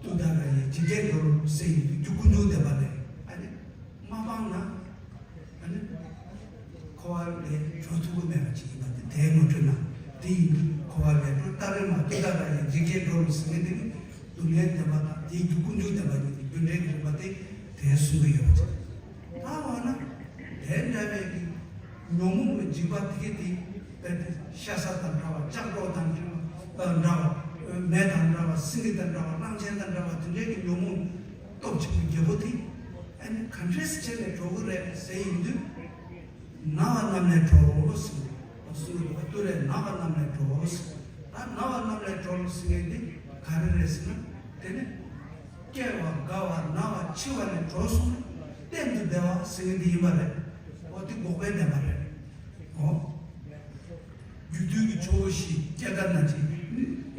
ཏུཏྟཱ་ར་ཡི་ཇི་སྐད་སྒྲོལ་ཟེར་ཡིན་དུས་རྒྱུ་ཀུན་འབྱུང་བདེན་པ་ལས་ཨ་ནི། མ་སྤངས་ན། ཨ་ནི། འཁོར་བ་ལས་གྲོལ་ཐུབ་ཀྱི་མེད་པ་ཅིག་ཡིན་པ་དེ་དེའི་ངོ་སྤྲོད་ན། དེ་ཡིན་དུས་འཁོར་བ་ལས་སྒྲོལ་ཏཱ་རེ་མ་ཏུཏྟཱ་ར་ཡི་ཇི་སྐད་སྒྲོལ་ཟེར་མཁན་དེ་ནི་སྡུག་བསྔལ་བདེན་པ་དང་དེའི་རྒྱུ་ཀུན་འབྱུང་བདེན་པ་གཉིས་ཀྱི་རྒྱུ་འབྲས་ཀྱི་རིམ་པ་དེ་དེ་གསུང་གི་ཡོད་པ་ཅིག་ད་འོ་ན་དེ་འདྲ་བའི་གི་ཉོན་མོངས་པའི་འཇིགས་པ་དེ་གི་དེ་དཔེ་དེ་ཤ་ཟ་དང་འདྲ་བ། ལྕགས་སྒྲོག་དང་འདྲ་བ། མེ་དང་འདྲ་བ། སེང་གེ་དང་འདྲ་བ། གླང་ཆེན་དང་འདྲ་བ། དེ་འདྲའི་གི་ཉོན་མོངས་སྟོབས་ཆེན་པོ་བརྒྱད་པོ་དེ་ཨ་ནི་ག་འདྲས་སེ་བྱས་ནས་གྲོལ་གི་རེད་ཟེར་ཡིན་དུས། སྣང་བ་རྣམས་ལས་གྲོལ་ཟེར། སོ་སོའི་བཏུལ་བའི་སྣང་བ་རྣམས་ལས་གྲོལ་ཟེར། ད་སྣང་བ་རྣམས་ལས་གྲོལ་ཟེར་མཁན་འདི་ག་རེ་རེད་ཟེར་ན། དེ་ནི་སྐྱེ་བ་རྒ་བ་ན་བ་འཆི་བ་ལས་གྲོལ་སོང་ན་གཏན་དུ་བདེ་བ་ཟེར་མཁན་འདི་ཡིན་པ་རེད། འོ་དེ་འགོག་པའི་བདེན་པ་རེད། འོ། རྒྱུ་དུས་ཀྱི་ཆུ་བོ་བཞི་སྐྱེ་རྒ་ན་འཆི།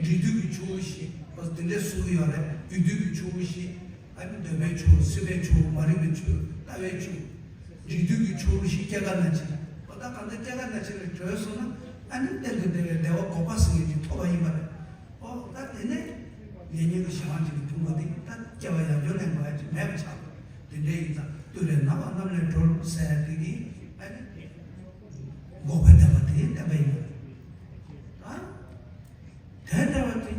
འབྲི་དུས་ཀྱི་ཆུ་བོ་བཞི། འོ་དེ་འདྲའི་གསུང་གི་ཡོད་རེད། རྒྱུ་དུས་ཀྱི་ཆུ་བོ་བཞི། ཨ་ནི་འདོད་པའི་ཆུ་བོ། སྲིད་པའི་ཆུ་བོ། མ་རིག་པའི་ཆུ་བོ། ལྟ་བའི་ཆུ་བོ། འབྲི་དུས་ཀྱི་ཆུ་བོ་བཞི་སྐྱེ་རྒ་ན་འཆི། འོ་ད་གང་ལྟར་སྐྱེ་རྒ་ན་འཆི་ལས་གྲོལ་སོང་ན་ཨ་ནི་གཏན་དུ་བདེ་བའི་བདེ་བ་འགོག་པ་ཟེར་མཁན་ཅིག་ཐོབ་པ་ཡིན་པ་རེད། འོ་ད་དེ་ནས་ལས་ཉོན་གྱི་གཞན་དབང་ཅན་གྱི་ཕུང་པོ་དེ་ད་སྐྱེ་བ་ཡང་བསྐྱར་ལེན་དགོས་ཡ་ཅིག་མེད་པ་ཆགས་པ་དེ་འདྲ་ཡིན་ཙང་བཏུལ་བའི་སྣང་བ་རྣམས་ལས་གྲོལ་ཟེར་ཡ་དེ་གིས་ཨ་ནི་འགོག་པའི་བདེན་པ་དེ་བསྟན་པ་ཡིན་པ་རེད། ད། དེ་འདྲ་བ་དེ་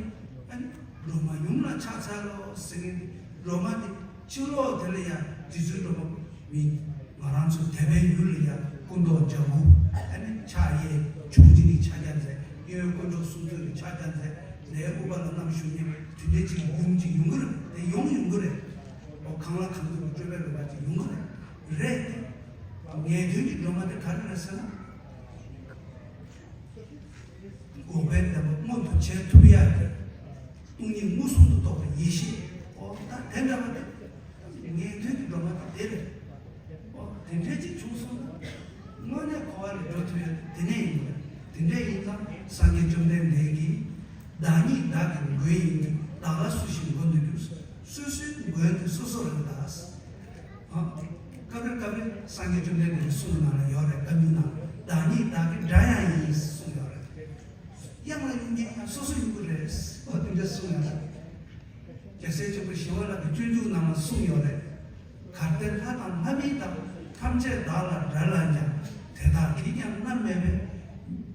ཨ་ནི་སྒྲོལ་མ་ཡུམ་ལ་ཕྱག་འཚལ་ལོ་ཟེར་མཁན་དེ་སྒྲོལ་མ་དེ་ཕྱི་ལོགས་དེ་ལ་ཡང་རྗེ་བཙུན་སྒྲོལ་མ་མི་ང་རང་ཚོ་དད་པའི་ཡུལ་ལ་ཡང་སྐུ་མདོག་ལྗང་གུ་ཨ་ནི་ཕྱག་གཡས་མཆོག་སྦྱིན་གྱི་ཕྱག་རྒྱ་མཛད། གཡོན་དཀོན་མཆོག་གསུམ་མཚོན་གྱི་ཕྱག་རྒྱ་མཛད། ལས་དབུ་པ་ལ་བསྣམས་བཞུགས་མཁན་དེ་འདྲའི་ཅིག་ཡུམ་ཅིག་ཡོང་གི་རེད། དེ་ཡོང་ཡོང་གི་རེད། འོ་གང་ལ་གང་འདུལ་གྱི་སྤྲུལ་པའི་རོལ་པ་ཅིག་ཡོང་གི་རེད། རེད་དེ། ངེས་དོན་གྱི་སྒྲོལ་མ་དེ་ག་རེ་རེད་ཟེར་ན། འགོག་པའི་བདེན་པ་མངོན་དུ་བྱེད་ཐུབ་ཡག་གི་སྟོང་ཉིད་མངོན་སུམ་དུ་རྟོགས་པའི་ཡེ་ཤེས། ཨོ་ད་དེ་འདྲ་བ་དེ་ངེས་དོན་གྱི་སྒྲོལ་མ་དེ་དེ་རེད། ཨོ་དེ་འདྲའི་ཅིག་བྱུང་སོང་ན་དངོས་གནས་འཁོར་བ་ལས་སྒྲོལ་ཐུབ་ཡག་དེ་ནས་ཡིན་པ་རེད། དེ་འདྲ་ཡིན་ཙང་སངས་རྒྱས་བཅོམ་ལྡན་འདས་ཀྱིས་བདག་ཉིད་བདག་གི་མགོན་ཡིན་གྱི། བདག་ལ་སུ་ཞིག་མགོན་དུ་འགྱུར། སོ་སོའི་མགོན་དེ་སོ་སོ་རེད་ད། ཨ། སྐབས་རེ་སྐབས་རེ་སངས་རྒྱས་བཅོམ་ལྡན་འདས་ཀྱི་གསུང་གི་ནང་ལ་ཡོད་རེད། བཀའ་འགྱུར་ནང་། བདག་ཉིད་བདག་གི་དགྲ་ཡང་ཡིན་གསུངས་ཡོད་རེད། གཡང་ལ་གཡུག་མཁན་ཡང་སོ་སོ་ཡིན་དགོས་རེད། ཨོ་དེ་འདྲ་གསུངས་ཡོད་རེད། རྒྱལ་སྲས་ཆེན་པོ་ཞི་བ་ལྷ་གི་སྤྱོད་འཇུག་ནང་ལ་གསུངས་ཡོད་རེད། གལ་ཏེ་ལྷ་དང་ལྷ་མིན་དག །ཐམས་ཅད་བདག་ལ་དགྲར་ལངས་ཀྱང་། དེ་དག་གིས་ཀྱང་མནར་མེད་པས།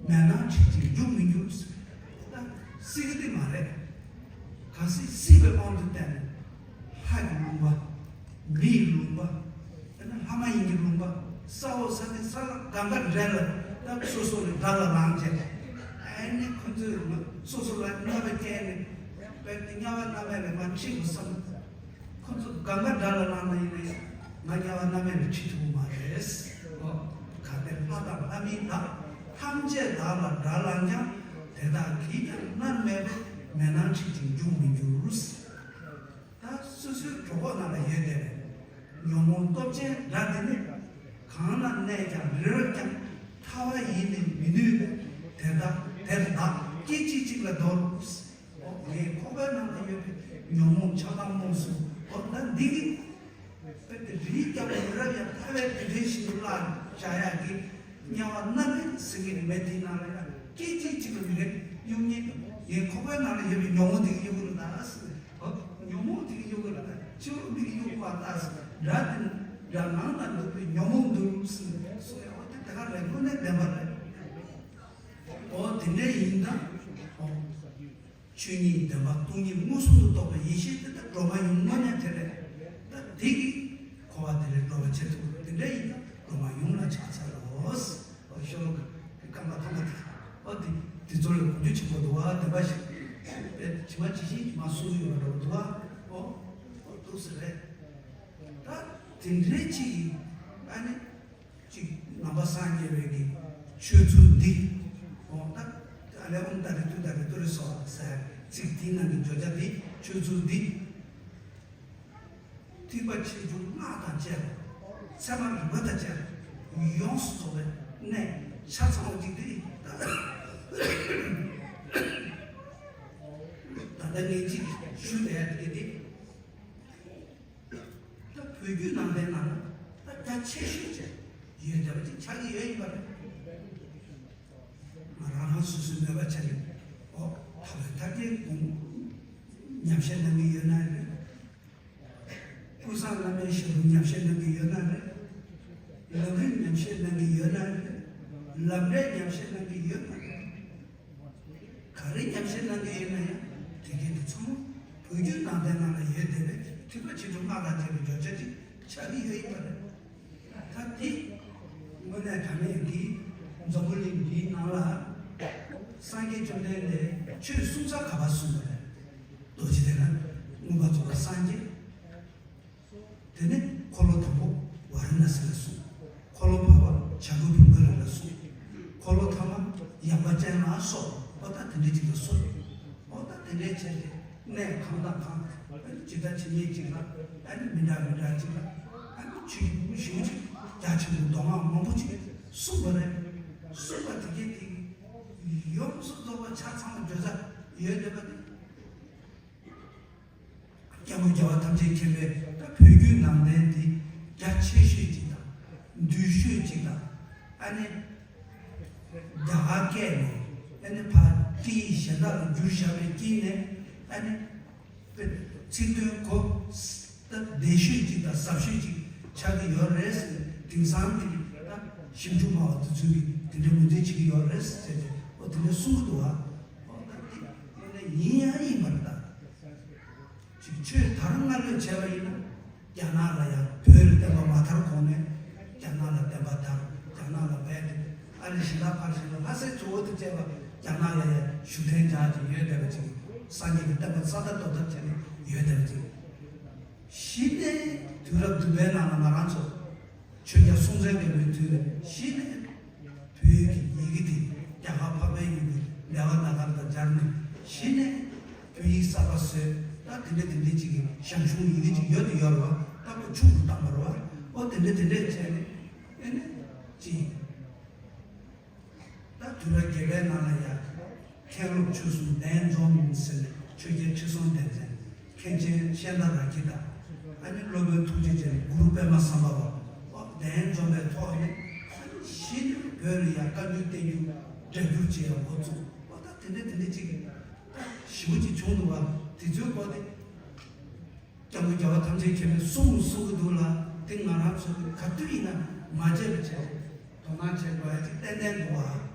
མེ་ནང་འཁྲིགས་ཤིང་རྒྱུག་མི་འགྱུར། ད་སྲིད་ཀྱི་དེ་མ་རེད། གལ་སྲིད་སྲིད་པའི་དབང་དུ་བསྟན་ནས་ལྷ་ཡི་ལུང་པ། མི་ཡི་ལུང་པ། དཔེར་ན་ལྷ་མ་ཡིན་གྱི་ལུང་པ། ས་འོག་ས་སྟེང་ས་བླ་གང་ག་འདྲ་ལ་ད་སོ་སོ་ལ་དགྲ་ལ་ལངས་བྱས། ཨ་ནི་ཁོ་ཚོས་སོ་སོ་ལ་གནོད་པ་བསྐྱལ་ནས། དཔེར་ན་དམྱལ་བ་མནར་མེད་ལ་ང་ཁྲིད་དགོས་བསམ། ཁོ་ཚོ་གང་ག་དགྲ་ལ་ལངས་ན་ཡིན་ན་ཡང་ང་དམྱལ་བ་མནར་མེད་ལ་ཁྲིད་ཐུབ་ཀྱི་མ་རེད། ཨོ། གལ་ཏེ་ལྷ་དང་ལྷ་མིན་དག །ཐམས་ཅད་བདག་ལ་དགྲར་ལངས་ཀྱང་། དེ་དག་གིས་ཀྱང་མནར་མེད་པས། མེ་ནང་འཁྲིགས་ཤིང་རྒྱུག་མི་འགྱུར། ད་སོ་སོའི་གྲོད་ཁོག་ནང་ལ་ཡོད་བསྡད་པའི་ཉོན་མོངས་སྟོབས་ཆེན་དགྲ་འདི་ནི། གང་ན་གནས་ཀྱང་རི་རབ་ཀྱང་། ཐར་བ་ཡེ་ནི་མི་ནུས་པས། དེ་དག་དེར་བདག་སྐད་ཅིག་གཅིག་ལ་འདོར། ཨོ། ངའི་ཁོག་པའི་ནང་ལ་ཡོད་པའི་ཉོན་མོངས་ཆགས་སྡང་རྨོངས་གསུམ། ཨོ་ད་འདི་གི་དཔེ་དེ་རིའི་རྒྱལ་པོ་རི་རབ་ཡང་ཐར་བའི་དེ་འདྲའི་ཞིག་ཏུ་བརླག་བཞག་ཡག་གི་དམྱལ་བ་མནར་མེད་ཟེར་གྱི་མེད་དེའི་ནང་ལ་ཡང་སྐད་ཅིག་གཅིག་ལ་མི་རེད་གཡུག་ཉེན་དུ། ངའི་ཁོག་པའི་ནང་ལ་ཡོད་པའི་ཉོན་མོངས་དེ་གི་གཡུག་གི་རེད་ད་ཟེར། ཨོ། ཉོན་མོངས་དེ་གི་གཡུག་གི་རེད་ད། ཕྱི་རོལ་མི་གི་གཡུག་གི་མ་རེད་ད་ཟེར། དགྲ་དེ་དགྲ་ནང་ན་འདུག་པའི་ཉོན་མོངས་འདུལ་ཟེར་གསུངས་ཡ། ཨོ་དེ་དེ་ག་རེད། དངོས་གནས་བདེན་པ་རེད། ཨོ་དེ་འདྲ་ཡིན་ད། ཨོ། ཆོས་ཉིད་བདེན་པ་སྟོང་ཉིད་མངོན་སུམ་དུ་རྟོགས་པའི་ཡེ་ཤེས་དེ་ད་སྒྲོལ་མ་ཡུམ་དངོས་གནས་དེ་རེད། ད་དེ་གིས་འཁོར་བ་དེ་ལས་སྒྲོལ་བར་བྱེད་ཐུབ། དེ་འདྲ་ཡིན་ན་སྒྲོལ་མ་ཡུམ་ལ་ཕྱག་འཚལ་ལོ། ཨོ་ཤོ་ལོ་ཀ་རྐང་པ་ཐོག་མ་དེ། ཨོ་དེ་དེ་ཚོ་ལ་གོ་རྒྱུ་ཆེན་པོ་འདུག་བ། བདེན་པ་ཞིག་པས་ཇི་མ་ཇི་བཞིན་ཇི་མ་གསུང་གི་ཡོད་པ་འདྲ་བོ་འདུག་བ། ཨོ་ཨོ་འདུག་ཟེར་རེད། ད་དེ་འདྲའི་ཅིག་ཨ་ནི། གཅིག་ནང་པ་སངས་རྒྱས་པའི་གི་ཆོས་ཚུལ་འདི། འོ་ད་ཨ་ལས་ཨོཾ་ཏཱ་རེ་ཏུཏྟཱ་རེ་ཏུ་རེ་སྭཱ་ཧཱ་ཟེར་ཚིག་འདིའི་ནང་གི་བརྗོད་བྱ་འདི་ཆོས་ཚུལ་འདི། ཐེག་པ་ཆེ་ཆུང་སྔགས་དང་བཅས་པ། ཚད་མ་རིགས་པ་དང་བཅས་པ། ཡོངས་སུ་རྫོགས་པའི་གནས་ཆ་ཚང་བ་ཅིག་འདི། ད་ལྟ་ངས་ཅིག་ཞུས་པའི་དེ་འདི། ད་བོད་བརྒྱུད་ནང་བསྟན་ནང་ལ་ད་རྒྱ་ཆེ་ཤོས་ཅིག་ཡོད་བསྡད་པ་ཅིག་ཆགས་ཀྱི་ཡོད་ཡིན་པ་རེད། ང་རང་རང་སོ་སོའི་མོས་པ་བྱས་ནས། ཨོ། ཐར་པའི་ཐར་རྒྱན་དགོངས། ཉམས་བཞེས་གནང་གི་ཡོད་ན་རེད། ཀུན་བཟང་བླ་མའི་ཞབས་ལ་ཉམས་བཞེས་གནང་གི་ཡོད་ན་རེད། ལམ་རིམ་ཉམས་བཞེས་གནང་གི་ཡོད་ན་རེད། ལམ་འབྲས་ཉམས་བཞེས་གནང་གི་ཡོད་ན་རེད། ག་རེ་ཉམས་བཞེས་གནང་གི་ཡོད་ན་ཡང་དེ་གས་དེ་ཚང་མ་བོད་བརྒྱུད་ནང་བསྟན་ནང་ལ་ཡོད་བསྡད་པའི་ཐེག་པ་ཆེ་ཆུང་སྔགས་དང་བཅས་པའི་བརྗོད་བྱ་ཅིག་ཆགས་ཀྱི་ཡོད་ཡིན་པ་རེད། ད་དེ་དངོས་གནས་དྲང་གནས་ཀྱི་འཛམ་བུ་གླིང་འདིའི་ནང་ལ་སངས་རྒྱས་བཅོམ་ལྡན་འདས་ཆོས་གསུང་ས་ག་པར་གསུངས་པ་རེད། རྡོ་རྗེ་གདན་ལ་མངོན་པར་རྫོགས་པར་སངས་རྒྱས། དེ་ནས་འཁོར་ལོ་དང་པོ་ཝཱ་ར་ཎ་སི་ལ་གསུངས། འཁོར་ལོ་བར་པ་བྱ་རྒོད་ཕུང་པོའི་རི་ལ་གསུངས། འཁོར་ལོ་ཐ་མ་ཡངས་པ་ཅན་ལ་སོགས། ཨོ་ད་དེ་འདྲའི་ཅིག་ལ་གསུངས། ཨོ་ད་དེ་འདྲའི་བྱས་ཏེ་གནས་གང་དང་གང་ཇི་ལྟར་ཇི་སྙེད་ཅིག་ལ། ཨ་ནི་མི་འདྲ་མི་འདྲ་ཅིག་ལ། ཨ་ནི་ཆོས་ཀྱི་ཕུང་པོ་ཞེ་པོ་ཅིག་རྒྱ་ཆེན་པོ་མདོ་སྔགས་མང་པོ་ཅིག་གསུངས་པ་རེད། གསུངས་པ་དེ་གས་དེ་ཡོངས་སུ་རྫོགས་པ་ཆ་ཚང་བརྗོད་བྱ་ཡོད་བསྡད་པ་དེ། སྐྱབས་མགོན་རྒྱལ་བ་ཐམས་ཅད་མཁྱེན་པའི་ད་བོད་བརྒྱུད་ནང་བསྟན་འདི་རྒྱ་ཆེ་ཤོས་ཅིག་དང་། འདུས་ཤོས་ཅིག་དང་། ཨ་ནི་རྒྱ་གར་སྐད་ནས་ཨ་ནི་ཕར་སྐད་ཡིག་གཞན་དག་ལ་བསྒྱུར་བཞག་པའི་དཀྱིལ་ནས། ཨ་ནི་ཚིག་དོན་གོ་ད་བདེ་ཤོས་ཅིག་དང་ཟབ་ཤོས་ཅིག་ཆགས་ཀྱི་ཡོད་རེད་ཟེར་ནས། དེང་སང་གི་ད་ཞིབ་འཇུག་སྨྲ་བ་དེ་ཚོས་ཀྱིས་དེ་འདྲའི་ངོས་འཛིན་བྱེད་ཀྱི་ཡོད་རེད་ཟེར་ཏེ། ཨོ་དེ་འདྲ་གསུང་གི་འདུག་བ། ཨོ་ད་དེ་དངོས་གནས་ཡིན་ཡང་ཡིན་པ་རེད་ད། ཅིག་ཆོས་དར་སྔ་ལོས་བྱས་པ་ཡིན་ན། རྒྱ་ནག་ལ་ཡང་བོད་ལ་བསྟན་པ་མ་དར་གོང་ནས་རྒྱ་ནག་ལ་བསྟན་པ་དར། རྒྱ་ནག་ལ་རྦད་དེ་ཨ་རི་ཞི་ལ་ཕར་ཞི་ལ་ལྷ་སའི་གཙོ་བོ་དེ་བྱས་པ་རྒྱ་ནག་ལ་ཡང་བཞུགས་གདན་འཇགས་ཀྱི་ཡོད་བསྡད་པ་ཅིག་སངས་རྒྱས་ཀྱི་བསྟན་པ་ས་མཐའ་རྡོ་ཐབས་བྱས་ནས་ཡོད་བསྡད་པ་ཅིག་གཞི་ནས་དུས་རབས་བདུན་པའི་ནང་ལ་ང་རང་ཚོ་ཆོས་རྒྱལ་སྲོང་བཙན་སྒམ་པོའི་དུས་ལ་གཞི་ནས། བོད་ཀྱི་ཡི་གེ་དེ་རྒྱ་གར་འཕགས་པའི་ཡུལ་གྱི་དེ་ཝ་ན་ག་ར་དང་སྦྱར་ནས་གཞི་ནས་བོད་ཡིག་གསར་པ་བཟོས། ད་དེ་འདྲ་དེ་འདྲ་ཅིག་གི་ཞང་ཞུང་ཡི་གེ་ཅིག་ཡོད་དེ་ཡོད་རེད་བ། ད་ཁོ་ཆུང་དུ་བཏང་བ་རེད་བ། ཨོ་དེ་འདྲ་དེ་འདྲ་བྱས་ནས་ཨེ་ནས་ཅིག་ད་ དུས་རབས་བརྒྱད་པའི་ནང་ལ་ཡང་མཁན་སློབ་ཆོས་གསུམ་གདན་འཛོམས་ཟེར་ནས་ཆོས་རྒྱལ་ཁྲི་སྲོང་ལྡེ་བཙན། མཁན་ཆེན་ཤཱནྟ་ར་གི་ཏ། ཨ་ནི་སློབ་དཔོན་ཐུགས་རྗེ་ཅན། གུ་རུ་པདྨ་སམ་བྷ་ཝ། ཨོ་གདན་འཛོམས་པའི་ཐོག་ནས་ཨ་ནི་གཞི་ནས་བོད་ལ་ཡང་བཀའ་འགྱུར་བསྟན་འགྱུར་སྒྲ་བསྒྱུར་བྱེད་ཡག་འགོ་བཙུགས། ཨོ་ད་དེ་འདྲ་དེ་འདྲ་ཅིག་ཞེ་པོ་ཅིག་བྱུང་འདུག་བ། དེ་ཚོའི་སྐོར་དེ་སྐྱབས་མགོན་རྒྱལ་བ་ཐམས་ཅད་མཁྱེན་པས་གསུང་གསུང་གི་འདུག་ལ། དེ་ང་རང་ཚོ་གི་ག་དུས་ཡིན་ན་མ་བརྗེད་པ་བྱས། དོ་སྣང་བྱེད་དགོས་ཡ་ཅིག་ཏན་ཏན་འདུག་བ།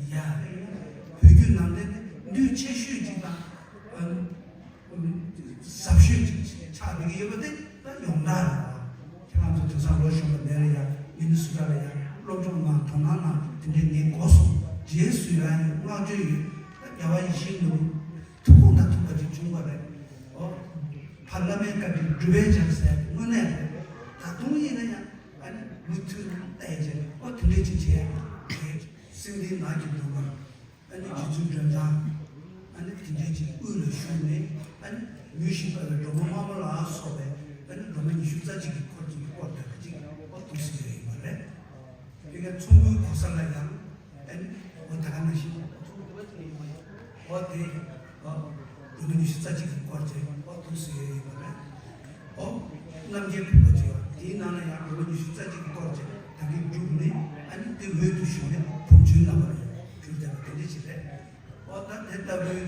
ཡ། བོད་བརྒྱུད་ནང་བསྟན་དེ་འདུས་ཆེ་ཤོས་ཅིག་དང་། ཨ། ཟབ་ཤོས་ཅིག་ཆགས་བསྡད་ཀྱི་ཡོད་པ་དེ་ད་ཡོངས་གྲགས་རེད་བ། ཁྱེད་རང་ཚོ་དེང་སང་ལོ་གཞོན་པ་འདི་ལ་ཡང་མི་ནི་སུ་ཊ་ལ་ཡང་སློབ་སྦྱོང་གནང་། དོ་སྣང་གནང་། དེ་འདྲའི་ངས་གོ་སོང་། རྗེས་སུ་ཡང་བསྔགས་བརྗོད་ཡོད། ད་རྒྱལ་བ་ཡིད་བཞིན་ནོར་བུ་ཐུགས་དགོངས་དང་མཐུན་པ་ཅིག་བྱུང་བ་རེད། ཨོ། ཕ་བླ་མའི་བཀའ་དྲིན་སྒྲུབ་པའི་བྱ་ཟེར་དངོས་གནས་རེད། ད་དུང་ཡིན་ན་ཡང་ཨ་ནི་མུ་མཐུད་ནས་བལྟས་བྱས། ཨོ་དེ་འདྲའི་ཅིག་བྱས་བྱས། སེམས་གཏིང་ནགས་ཀྱི་འདུན་པ། ཨ་ནི་རྗེ་བཙུན་སྒྲོལ་མ། ཨ་ནི་དེ་འདྲའི་ཅིག་དབུས་ལ་བཞུགས་ནས། ཨ་ནི་མུས་བཞིན་དཔའ་བའི་སྒྲོལ་མ་དམར་མོ་ལ་སོགས་པའི་ཨ་ནི་སྒྲོལ་མ་ཉི་ཤུ་རྩ་གཅིག་གི་སྐོར་གྱི་སྐོར་དེ་ག་ཅིག་འོ་འདུག་སེ་ཡོད་ཡིན་པ་རེད། དེ་ག་ཚོམ་བུའི་གོ་ས་ལ་ཡང་ཨ་ནི་འོ་ད་ག་ནང་བཞིན་འོ་དེ་འོ་སྒྲོལ་མ་ཉི་ཤུ་རྩ་གཅིག་གི་སྐོར་དེ་འོ་འདུག་སེ་ཡོད་ཡིན་པ་རེད། ཨོ། རྣམ་རྒྱལ་བུམ་པ་བྱེ་བ་དེའི་ནང་ལ་ཡང་སྒྲོལ་མ་ཉི་ཤུ་རྩ་གཅིག་གི་སྐོར་བཅས་ད་གིན་བསྒྲུབས་ནས། ཨ་ནི་དེ་འོག་ཏུ་བཞུགས་ནས་བུམ་ཆུའི་རྣམ་པར་གྱུར་བསྡད་པ་དེ་འདྲ་ཞིག་རེད། ཨོ་ད་དེ་ལྟ་བུའི་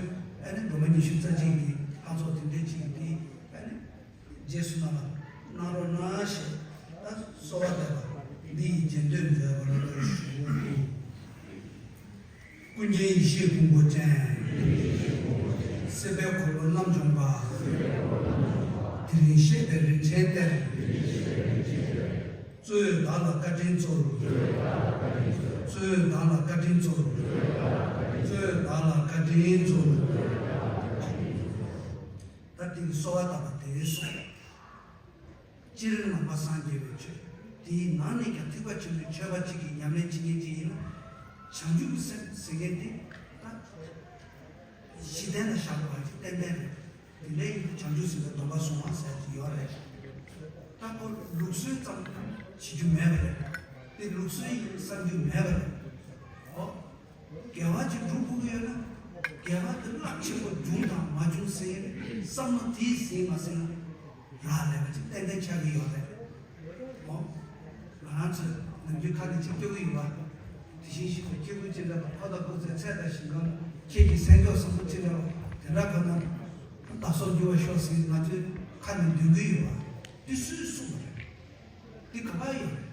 ཨ་ནི་སྒྲོལ་མ་ཉི་ཤུ་རྩ་གཅིག་གི་ལྷ་ཚོགས་དེ་འདྲ་ཅིག་གིས་དེ་ཨ་ནི་རྗེས་སུ་གནང་བ་གནང་རོགས་གནང་ཞེས་ད་གསོལ་བ་འདེབས་པ་འདི་ཡི་རྗེས་ཟློས་མཛད་པར་ཞུ། ཀུན་མཁྱེན་ཡེ་ཤེས་ཕུང་པོ་ཅན། སྲིད་པའི་འཁོར་ལོ་རྣམ་སྦྱོང་པ། དེ་རིང་གཤེགས་པའི་རིན་ཆེན་གཏེར། གཙོས་བདག་ལ་བཀའ་དྲིན་སྩོལ། གཙོས་བདག་ལ་བཀའ་དྲིན་སྩོལ། གཙོས་བདག་ལ་བཀའ་དྲིན་སྩོལ། ད་དེ་གི་གསོལ་བ་བཏབ་པ་དེ་སོང་། སྤྱིར་ནང་པ་སངས་རྒྱས་པའི་ཆོས་དེའི་ནང་ནས་ཀྱང་ཐེག་པ་ཆེན་པོའི་ཆོས་པ་གཅིག་གིས་ཉམས་ལེན་བྱེད་མཁན་གཅིག་ཡིན་ན། བྱང་ཆུབ་ཀྱི་སེམས་ཟེར་མཁན་དེ་ད་གཞི་རྟེན་ལ་བཞག་དགོས་པ་ཅིག་ཏན་ཏན་རེད། དེ་འདྲ་ཡིན་དུས་བྱང་ཆུབ་སེམས་དཔའི་སྡོམ་པ་སྲུང་བ་ཟེར་གྱི་ཡོད་རེད། ད་ཁོ་ལུགས་སྲོལ་ཙམ་བྱེད་རྒྱུ་མེད་པ་རེད། དེ་ལུགས་སྲོལ་ཡིན་བསམ་རྒྱུ་མེད་པ་རེད། ཨོ། དགེ་བ་ཅིག་སྒྲུབ་དགོས་ཀྱི་ཡོད་ན། དགེ་བ་དེ་རླབས་ཆེན་པོ་འབྱུང་དང་མ་བྱུང་ཟེར་ཡས་བསམ་བློ་དེ་ཟིན་མ་ཟིན་ན། རག་ལས་པ་ཅིག་ཏན་ཏན་ཆགས་ཀྱི་ཡོད་རེད། ཨོ། ང་རང་ཚོས་ནམ་རྒྱུན་ཁ་ནས་ཅིག་སྐྱོ་གི་ཡོད་པ། དེ་བཞིན་གཤེགས་པའི་སྐྱེས་བུ་ཅི་འདྲ་བ། ཁོ་དང་ཁོ་ཚོའི་ཚེ་དང་ཞིང་ཁམས། ཁྱེད་ཀྱི་སེམས་མཆོག་བཟང་པོ་ཅི་འདྲ་བ། དེ་འདྲ་གོ་ན། བདག་སོགས་འགྱུར་བར་ཤོག་ཟེར་ང་ཚོའི་ཁ་ནས་འདོན་གྱི་ཡོད་པ། དེ་སུས་གསུངས་པ་རེད། དེ་ག་པར་ཡོད་རེད།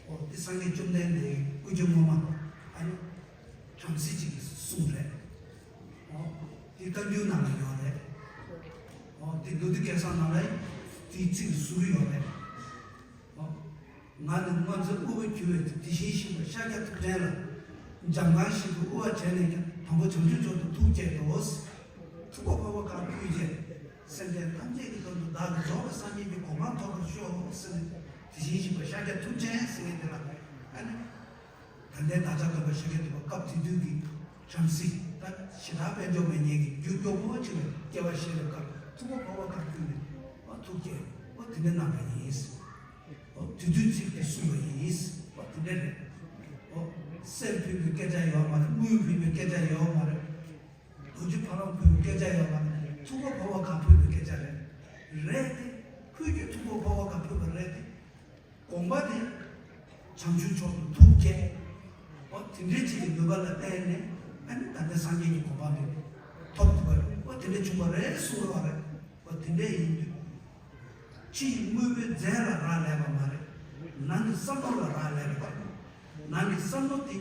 ཨོ་དེ་སངས་རྒྱས་བཅོམ་ལྡན་འདས་སྐུ་ཕྱྭ་སྔོན་མ་ཨ་ནི་བྲམ་ཟེ་ཅིག་གིས་གསུངས་རེད། ཨོ་དེ་བཀའ་འགྱུར་ནང་ལ་ཡོད་རེད། ཨོ་དེ་མདོ་སྡེ་སྐལ་བཟང་ནང་ལ་དེའི་ཚིག་ཟུར་ཡོད་རེད། ཨོ་ང་ནི་སྔོན་ཚེ་དབུལ་བ་གྱུར་པའི་དུས། དེ་བཞིན་གཤེགས་པ་ཤཱཀྱ་ཐུབ་བསྟན་ལ། འཇམ་དབྱངས་བཞིན་དུ་དབུལ་བ་བྱས་ནས་ཀྱང་། དང་པོ་བྱང་ཆུབ་མཆོག་ཏུ་ཐུགས་བསྐྱེད་དོ། ཐུགས་ཁ་འཕགས་པ་གང་ཕུལ་བྱས། སེམས་ཅན་ཐམས་ཅད་ཀྱི་དོན་དུ་བདག་གིས་རྫོགས་པའི་སངས་རྒྱས་ཀྱི་གོ་འཕང་ཐོབ་པར་ཤོག་ཟེར་ནས། དེ་བཞིན་གཤེགས་པ་ཤཱཀྱ་ཐུབ་ཆེན་ཟེར་མཁན་དེ་ལ་ཨ་ནི། ད་ལྟའི་བདག་ཅག་སྟོན་པ་ཤཱཀྱ་ཐུབ་པ་སྐབས་དེ་དུས་ཀྱི་བྲམ་ཟེ་ད་ཞེ་དྲག་དཔལ་འབྱོར་མེད་མཁན་གྱི་རྒྱུ་མགྱོགས་པོ་ཅིག་ལ་སྐྱེ་བ་བཞེས་པའི་སྐབས། ཐུགས་ཁ་འཕགས་པ་གང་ཕུལ་ནས་ཨ་ཐུགས་བསྐྱེད་ཨ་དེ་འདྲ་གནང་བ་ཡིན། ཨ་དེ་དུས་ཚིག་དེ་གསུངས་པ་ཡིན། ཨ་དེ་འདྲ་རེད། ཨ་གསེར་ཕུལ་བའི་སྐད་ཆ་ཡོད་མ་རེད། དངུལ་ཕུལ་བའི་སྐད་ཆ་ཡོད་མ་རེད། རྡོ་རྗེ་ཕ་བོང་ཕུལ་བའི་སྐད་ཆ་ཡོད་མ་རེད། ཐུགས་ཁ་འཕགས་པ་གང་ཕུལ་བའི་སྐད་ཆ་རེད། རེད་དེ། ཁོས་ཀྱང་ཐུགས་ཁ་འཕགས་པ་གང་ཕུལ་བ་རེད་དེ། དགོངས་པ་དེ། བྱང་ཆུབ་མཆོག་ཏུ་ཐུགས་བསྐྱེད། འོ་དེ་འདྲའི་ཅིག་གི་ནུས་པ་ལ་བརྟེན་ནས་ཨ་ནི་ད་ལྟའི་སངས་རྒྱས་ཀྱི་གོ་འཕང་དེ་ཐོབ་ཐུབ་པ་རེད། འོ་དེ་འདྲ་བྱུང་བ་རེད་གསུངས་པ་རེད། འོ་དེ་འདྲ་ཡིན་དུས། ཕྱི་ཡི་དངོས་པོའི་རྫས་ལ་རག་ལས་པ་མ་རེད། ནང་གི་བསམ་བློ་ལ་རག་ལས་པ་རེད། ནང་གི་བསམ་བློ་དེ།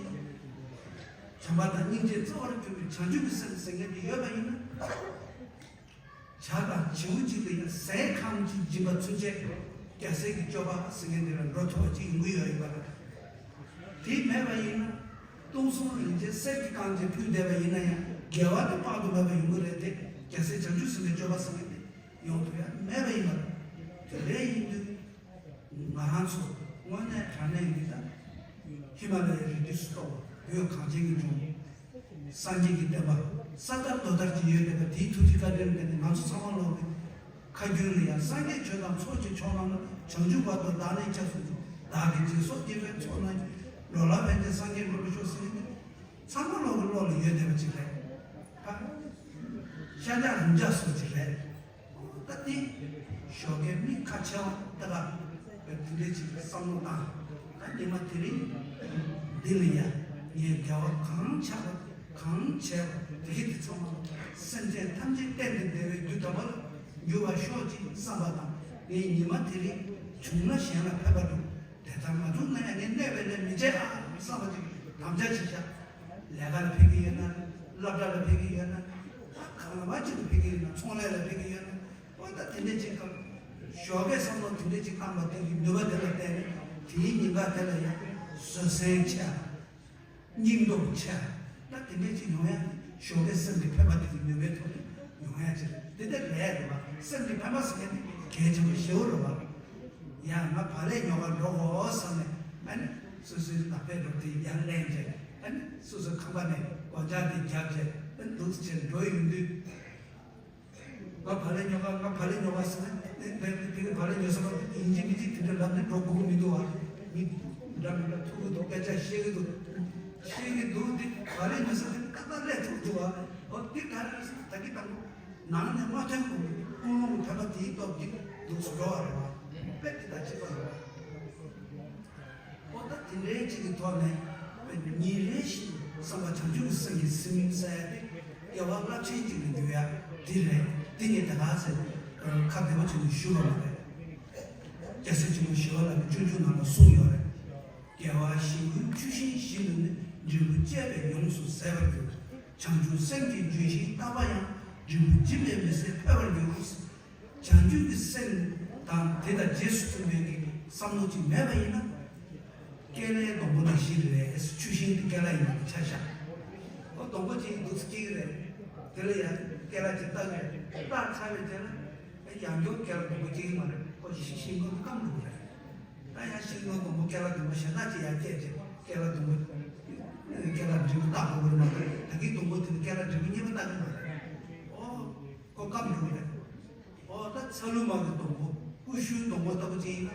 བྱམས་པ་དང་སྙིང་རྗེ་རྩ་བར་གྱུར་པའི་བྱང་ཆུབ་ཀྱི་སེམས་ཟེར་མཁན་དེ་ཡོད་པ་ཡིན་ན། བྱ་དང་བྱིའུ་གཅིག་ལ་ཡང་ཟས་ཁམ་གཅིག་སྦྱིན་པ་ཚུན་ཆད་རྒྱལ་སྲས་ཀྱི་སྤྱོད་པ་ཟེར་མཁན་དེ་ལ་འགྲོ་ཐུབ་པ་ཅིག་ཡོང་གི་ཡོད་ཡིན་པ་རེད། དེ་མེད་པ་ཡིན་ན། སྟོང་གསུམ་རིན་ཆེན་གསེར་གྱིས་བཀང་བྱས་ཕུལ་བསྡད་པ་ཡིན་ན་ཡང་དགེ་བ་དེ་དཔག་ཏུ་མེད་པ་ཡོང་གི་རེད་དེ། རྒྱལ་སྲས་བྱང་ཆུབ་སེམས་དཔའི་སྤྱོད་པ་ཟེར་མཁན་དེ་ཡོང་ཐུབ་ཡ་མེད་པ་ཡིན་པ་རེད། དེ་འདྲ་ཡིན་དུས། ང་རང་ཚོ་དངོས་གནས་དྲང་གནས་ཡིན་ད། ཧི་མ་ལ་ཡའི་རི་རྒྱུད་སུ་གཏོགས་པ་བོད་གངས་ཅན་གྱི་ལྗོངས། སངས་རྒྱས་ཀྱི་བསྟན་པ་ས་དར་རྡོ་དར་གྱི་ཡོད་བསྡད་པ་དེའི་ཐུགས་རྗེ་བཀའ་དྲིན་ལ་བརྟེན་ནས་ང་ཚོ་ཚང་མ་ལོག་གི་ཁ་རྒྱུན་ལ་ཡང་སངས་རྒྱས་ཆོས་དང་ཚོགས་ཀྱི་མཆོག་རྣམས་ལ། བྱང་ཆུབ་བར་དུ་བདག་ནི་སྐྱབས་སུ་མཆི། བདག་གི་སྦྱིན་སོགས་དགེ་བའི་ཚོགས་རྣམས་ཀྱིས། འགྲོ་ལ་ཕན་ཕྱིར་སངས་རྒྱས་འགྲུབ་པར་ཤོག་ཟེར་ནས་ ཚང་མ་ལོག་གི་བློ་ལ་ཡོད་བསྡད་པ་ཅིག་རེད། ཧ། ཤ་རྒྱགས་རུམ་རྒྱགས་སོགས་ཅིག་རེད། ད་དེ་ཞོགས་ཀའི་མི་ཁ་ཆེ་བ་ད་ག་བས་དེ་འདྲའི་ཅིག་བསམ་བློ་བཏང་། ད་ཉི་མ་དེ་རིང་འདི་ལ་ཡ་ངས་དགེ་བ་གང་བྱ་བ་གང་བྱས་པ་དེ་གི་དེ་ཚང་མ་སེམས་ཅན་ཐམས་ཅད་གཏན་དུ་བདེ་བའི་རྒྱུ་དམ་པ་ལ་འགྱུར་བར་ཤོག་ཅེས་བསམ་པ་དང་། ངས་ཉི་མ་དེ་རིང་བྱུང་ན་གཞན་ལ་ཕན་པ་འགྲོ། དེ་ལྟར་མ་བྱུང་ན་ཡང་ངས་གནས་པའི་ལས་མི་བྱེད་ཨ་བསམ་པ་ཅིག་དམ་བཅའ་ཅིག་བཞག་ལས་ཀ་ལ་ཕན་གྱི་ཡོད་ན། སློབ་གྲྭ་ལ་ཕན་གྱི་ཡོད་ན། ཨ་གང་ལ་བ་ཅིག་ལ་ཕན་གྱི་ཡོད་ན། ཚོང་ལས་ལ་ཕན་གྱི་ཡོད་ན། ཨོ་ད་དེ་འདྲས་ཅིག་གམ། ཞོགས་ཀས་བསམ་བློ་དེ་འདྲས་ཅིག་བཏང་པ་དེ་གི་ནུས་པ་དེ་ལ་བརྟེན་ནས་དེའི་ཉིན་དཀར་དེ་ལ་ཡང་བཟོད་བསྲན་ཆེ། སྙིང་སྟོབས་ཆེ། ད་དེ་འདྲས་ཅིག་ཡོང་ཡ་ཞོགས་ཀའི་སེམས་ཀྱི་ཕན་པ་དེ་གི་ནུས་པའི་ཐོག་ནས་ཡོང་ཡ་ཅིག་རེད། དེ་འདྲས་ལས་རེད་བ། སེམས་ཀྱི་ཕན་པ་ཟེར་མཁན་དེ་གལ་ཆེན་པོ་ཞེ་པོ་རེད་བ། ཡང་ང་བག་ལེབ་ཉོ་གར་འགྲོ་དགོས་བསམ་ནས་ཨ་ནི་སོ་སོའི་ནག་པའི་སྒྲོག་དེ་ཡར་ལེན་བྱས། ཨ་ནི་སོ་སོའི་ཁང་པ་ནས་སྒོ་ལྕགས་དེ་བརྒྱབ་བྱས་ཨ་ནི་འདུག་སེ་བྱས་འགྲོ་ཡོང་དུས། ང་བག་ལེབ་ཉོ་ག་ང་བག་ལེབ་ཉོ་ག་ཟེར་ན། དེ་དེ་དེ་གི་བག་ལེབ་ཉོ་ས་པ་ཡིན་གཅིག་མིན་གཅིག་དེ་འདྲ་ལབ་ནས་འགྲོ་དགོས་ཀྱི་མི་འདུག་བ། མི་འདྲ་མི་འདྲ་ཐུག་གི་འདུག་སྐད་ཆ་བཤད་གི་འདུག་བཤད་གི་འདུག་དེ་བག་ལེབ་ཉོ་ས་དེ་ཏག་ཏག་སླེབས་ཐུབ་འདུག་བ། འོ་དེ་ག་རེ་རེད་ཟེར་ན་ད་གི་དང་པོ་ནང་ནས་མ་ཐོན་གོང་གི་ཀུན་སློང་ཕན་པ་དེའི་སྟོབས་ཀྱིས་འདུག་སེ་འགྲོ་བ་རེད་བ། དཔེ་དེ་དང་གཅིག་པ་རེད་བ། ཨོ་ད་དེ་འདྲའི་གཅིག་གི་ཐོག་ནས་ཉིན་རེ་བཞིན་བསམ་པ་བྱང་ཆུབ་ཀྱི་སེམས་ཀྱིས་ཟིན་ཟེར་ཡ་དེ་དགེ་བ་རླབས་ཆེན་གཅིག་ཏུ་འགྱུར་ཡ་དེ་རེད། དེ་ངས་ད་ག་ཚོད་ཁ་བདེ་པོ་བྱས་ནས་ཞུ་བ་མ་རེད། རྒྱལ་སྲས་ཆེན་པོ་ཞི་བ་ལྷ་གིས་སྤྱོད་འཇུག་ནང་ལ་གསུངས་ཡོད་རེད། དགེ་བ་བཞི་ཀུན་ཆུ་ཤིང་བཞིན་དུ་ནི། འབྲས་བུ་བཅས་པས་ཡོངས་སུ་ཟད་པར་འགྱུར། བྱང་ཆུབ་སེམས་ཀྱི་ལྗོན་ཤིང་བཏབ་པ་ཡང་། འབྲས་བུ་འབྱིན་པའི་མི་ཟད་འཕེལ་བར་འགྱུར། བྱང་ཆུབ་ཀྱི་སེམས་དང་དེ་དང་རྗེས་སུ་མཐུན་པའི་གི་བསམ་བློ་ཅིག་མེད་པ་ཡིན་ན། ཀེ་ལའི་སྡོང་པོ་ནང་བཞིན་རེད། ཆུ་ཤིང་དེ་ཀེ་ལ་ཡིན་པ་ཆ་བཞག་ཨོ་སྡོང་པོ་ཅིག་འདུག་སེ་སྐྱེ་གི་རེད། དེ་ལ་ཡང་ཀེ་ལ་ཅིག་བཏགས་རེད། བཏགས་ཚར་བའི་རྗེས་ལ་ཡང་བསྐྱར་ཀེ་ལ་སྡོང་པོ་སྐྱེ་གི་མ་རེད། ཨོ་ཤིང་སྡོང་དེ་སྐམ་འགྲོ་གི་རེད། ད་ཡང་ཤིང་སྡོང་སྡོང་པོ་ཀེ་ལ་སྡོང་པོ་གཞན་དག་ཅིག་ཡར་སྐྱེས་རྗེས་ཀེ་ལ་སྡོང་པོ་ཀེ་ལ་འབྲས་བུ་བཏགས་དགོས་ཀྱི་རེད་མ་གཏོགས་ད་གིན་སྡོང་པོ་དེ་ནི་ཀེ་ལ་འབྲས་བུ་གཉིས་པ་བཏགས་ཀྱི་མ་རེད། ཨོ་ཁོ་སྐམ་འགྲོ་གི་རེད། ཨོ་ད་ཚ་ལུ་མ་གི་སྡོང་པོ་ཀུ་ཤུའི་སྡོང་པོ་ལྟ་བུ་ཅིག་ཡིན་ན་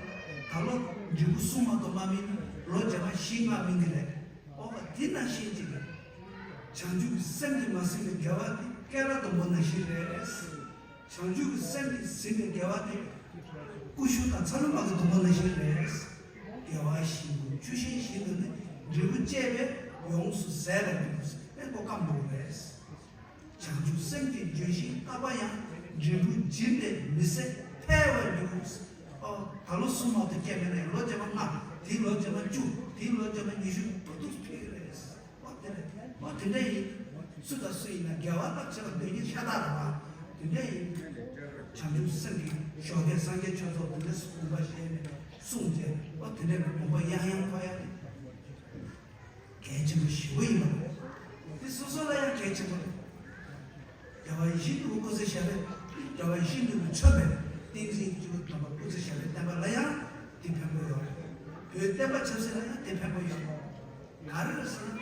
ད་ལོ་འབྲས་བུ་གསུམ་མ་གཏོགས་མ་སྨིན་ན་ལོ་རྗེས་མ་བཞི་ལྔ་སྨིན་གི་རེད། ཨོ་དེ་ནང་བཞིན་ཅིག་རེད། བྱང་ཆུབ་ཀྱི་སེམས་ཀྱིས་མ་ཟིན་པའི་དགེ་བ་དེ་ཀེ་ལ་སྡོང་པོ་ནང་བཞིན་རེད། བྱང་ཆུབ་ཀྱི་སེམས་ཀྱིས་ཟིན་པའི་དགེ་བ་དེ་ཀུ་ཤུ་དང་ཚ་ལུ་མ་གི་སྡོང་པོ་ནང་བཞིན་རེད། དགེ་བ་བཞི་ཀུན་ཆུ་ཤིང་བཞིན་དུ་ནི། འབྲས་བུ་བཅས་པས་ཡོངས་སུ་ཟད་པར་འགྱུར། ཨེ་ཁོ་སྐམ་འགྲོ་གི་རེད། བྱང་ཆུབ་སེམས་ཀྱི་ལྗོན་ཤིང་བཏབ་པ་ཡང་། འབྲས་བུ་འབྱིན་པས་མི་ཟད་འཕེལ་བར་འགྱུར། ཨོ་ད་ལོ་གསུམ་མ་གཏོགས་སྐྱེས་མེད་ན་ཡང་ལོ་རྗེས་མ་ལྔ། དེའི་ལོ་རྗེས་མ་བཅུ། དེའི་ལོ་རྗེས་མ་ཉི་ཤུ་བར་དུ་འཕེལ་གི་རེད། ཨོ་དེ་རེད། ཨོ་དེ་འདྲ་ཡིན། སུ་དང་སུ་ཡིན་ན་དགེ་བ་རླབས་ཆེ་བ་འདོད་མཁན་ཤ་སྟག་རེད་བ། དེ་འདྲ་ཡིན། བྱང་ཆུབ་སེམས་ཀྱི་ཞོགས་ཀས་སངས་རྒྱས་ཆོས་ཚོགས་དེ་འདྲ་སུ་དགོངས་པ་བཞེས་ནས་གསུངས་རྗེས་ཨོ་དེ་འདྲ་གི་དགོངས་པ་ཡང་ཡང་འཁོར་ཡ་དེ། གལ་ཆེན་པོ་ཞེ་པོ་ཡིན་པ་རེད། དེ་སོ་སོ་ལ་ཡང་གལ་ཆེན་པོ་རེད། དགེ་བ་ཡིད་བཞིན་ནོར་བུ་སྐུ་ཚེ་ཞབས་པད། དགེ་བ་ཡིད་བཞིན་ནོར་བུ་མཆོད་པའི་ཏིང་འཛིན་སྐྱེས་བུ་དམ་པ་སྐུ་ཚེ་ཞབས་པད་བསྟན་པ་ལ་ཡང་དེ་ཕན་པོ་ཡོད་རེད། བོད་བསྟན་པ་ཆབ་སྲིད་ལ་ཡང་དེ་ཕན་པོ་ཡོད་རེད། ག་རེ་རེད་ཟེར་ན།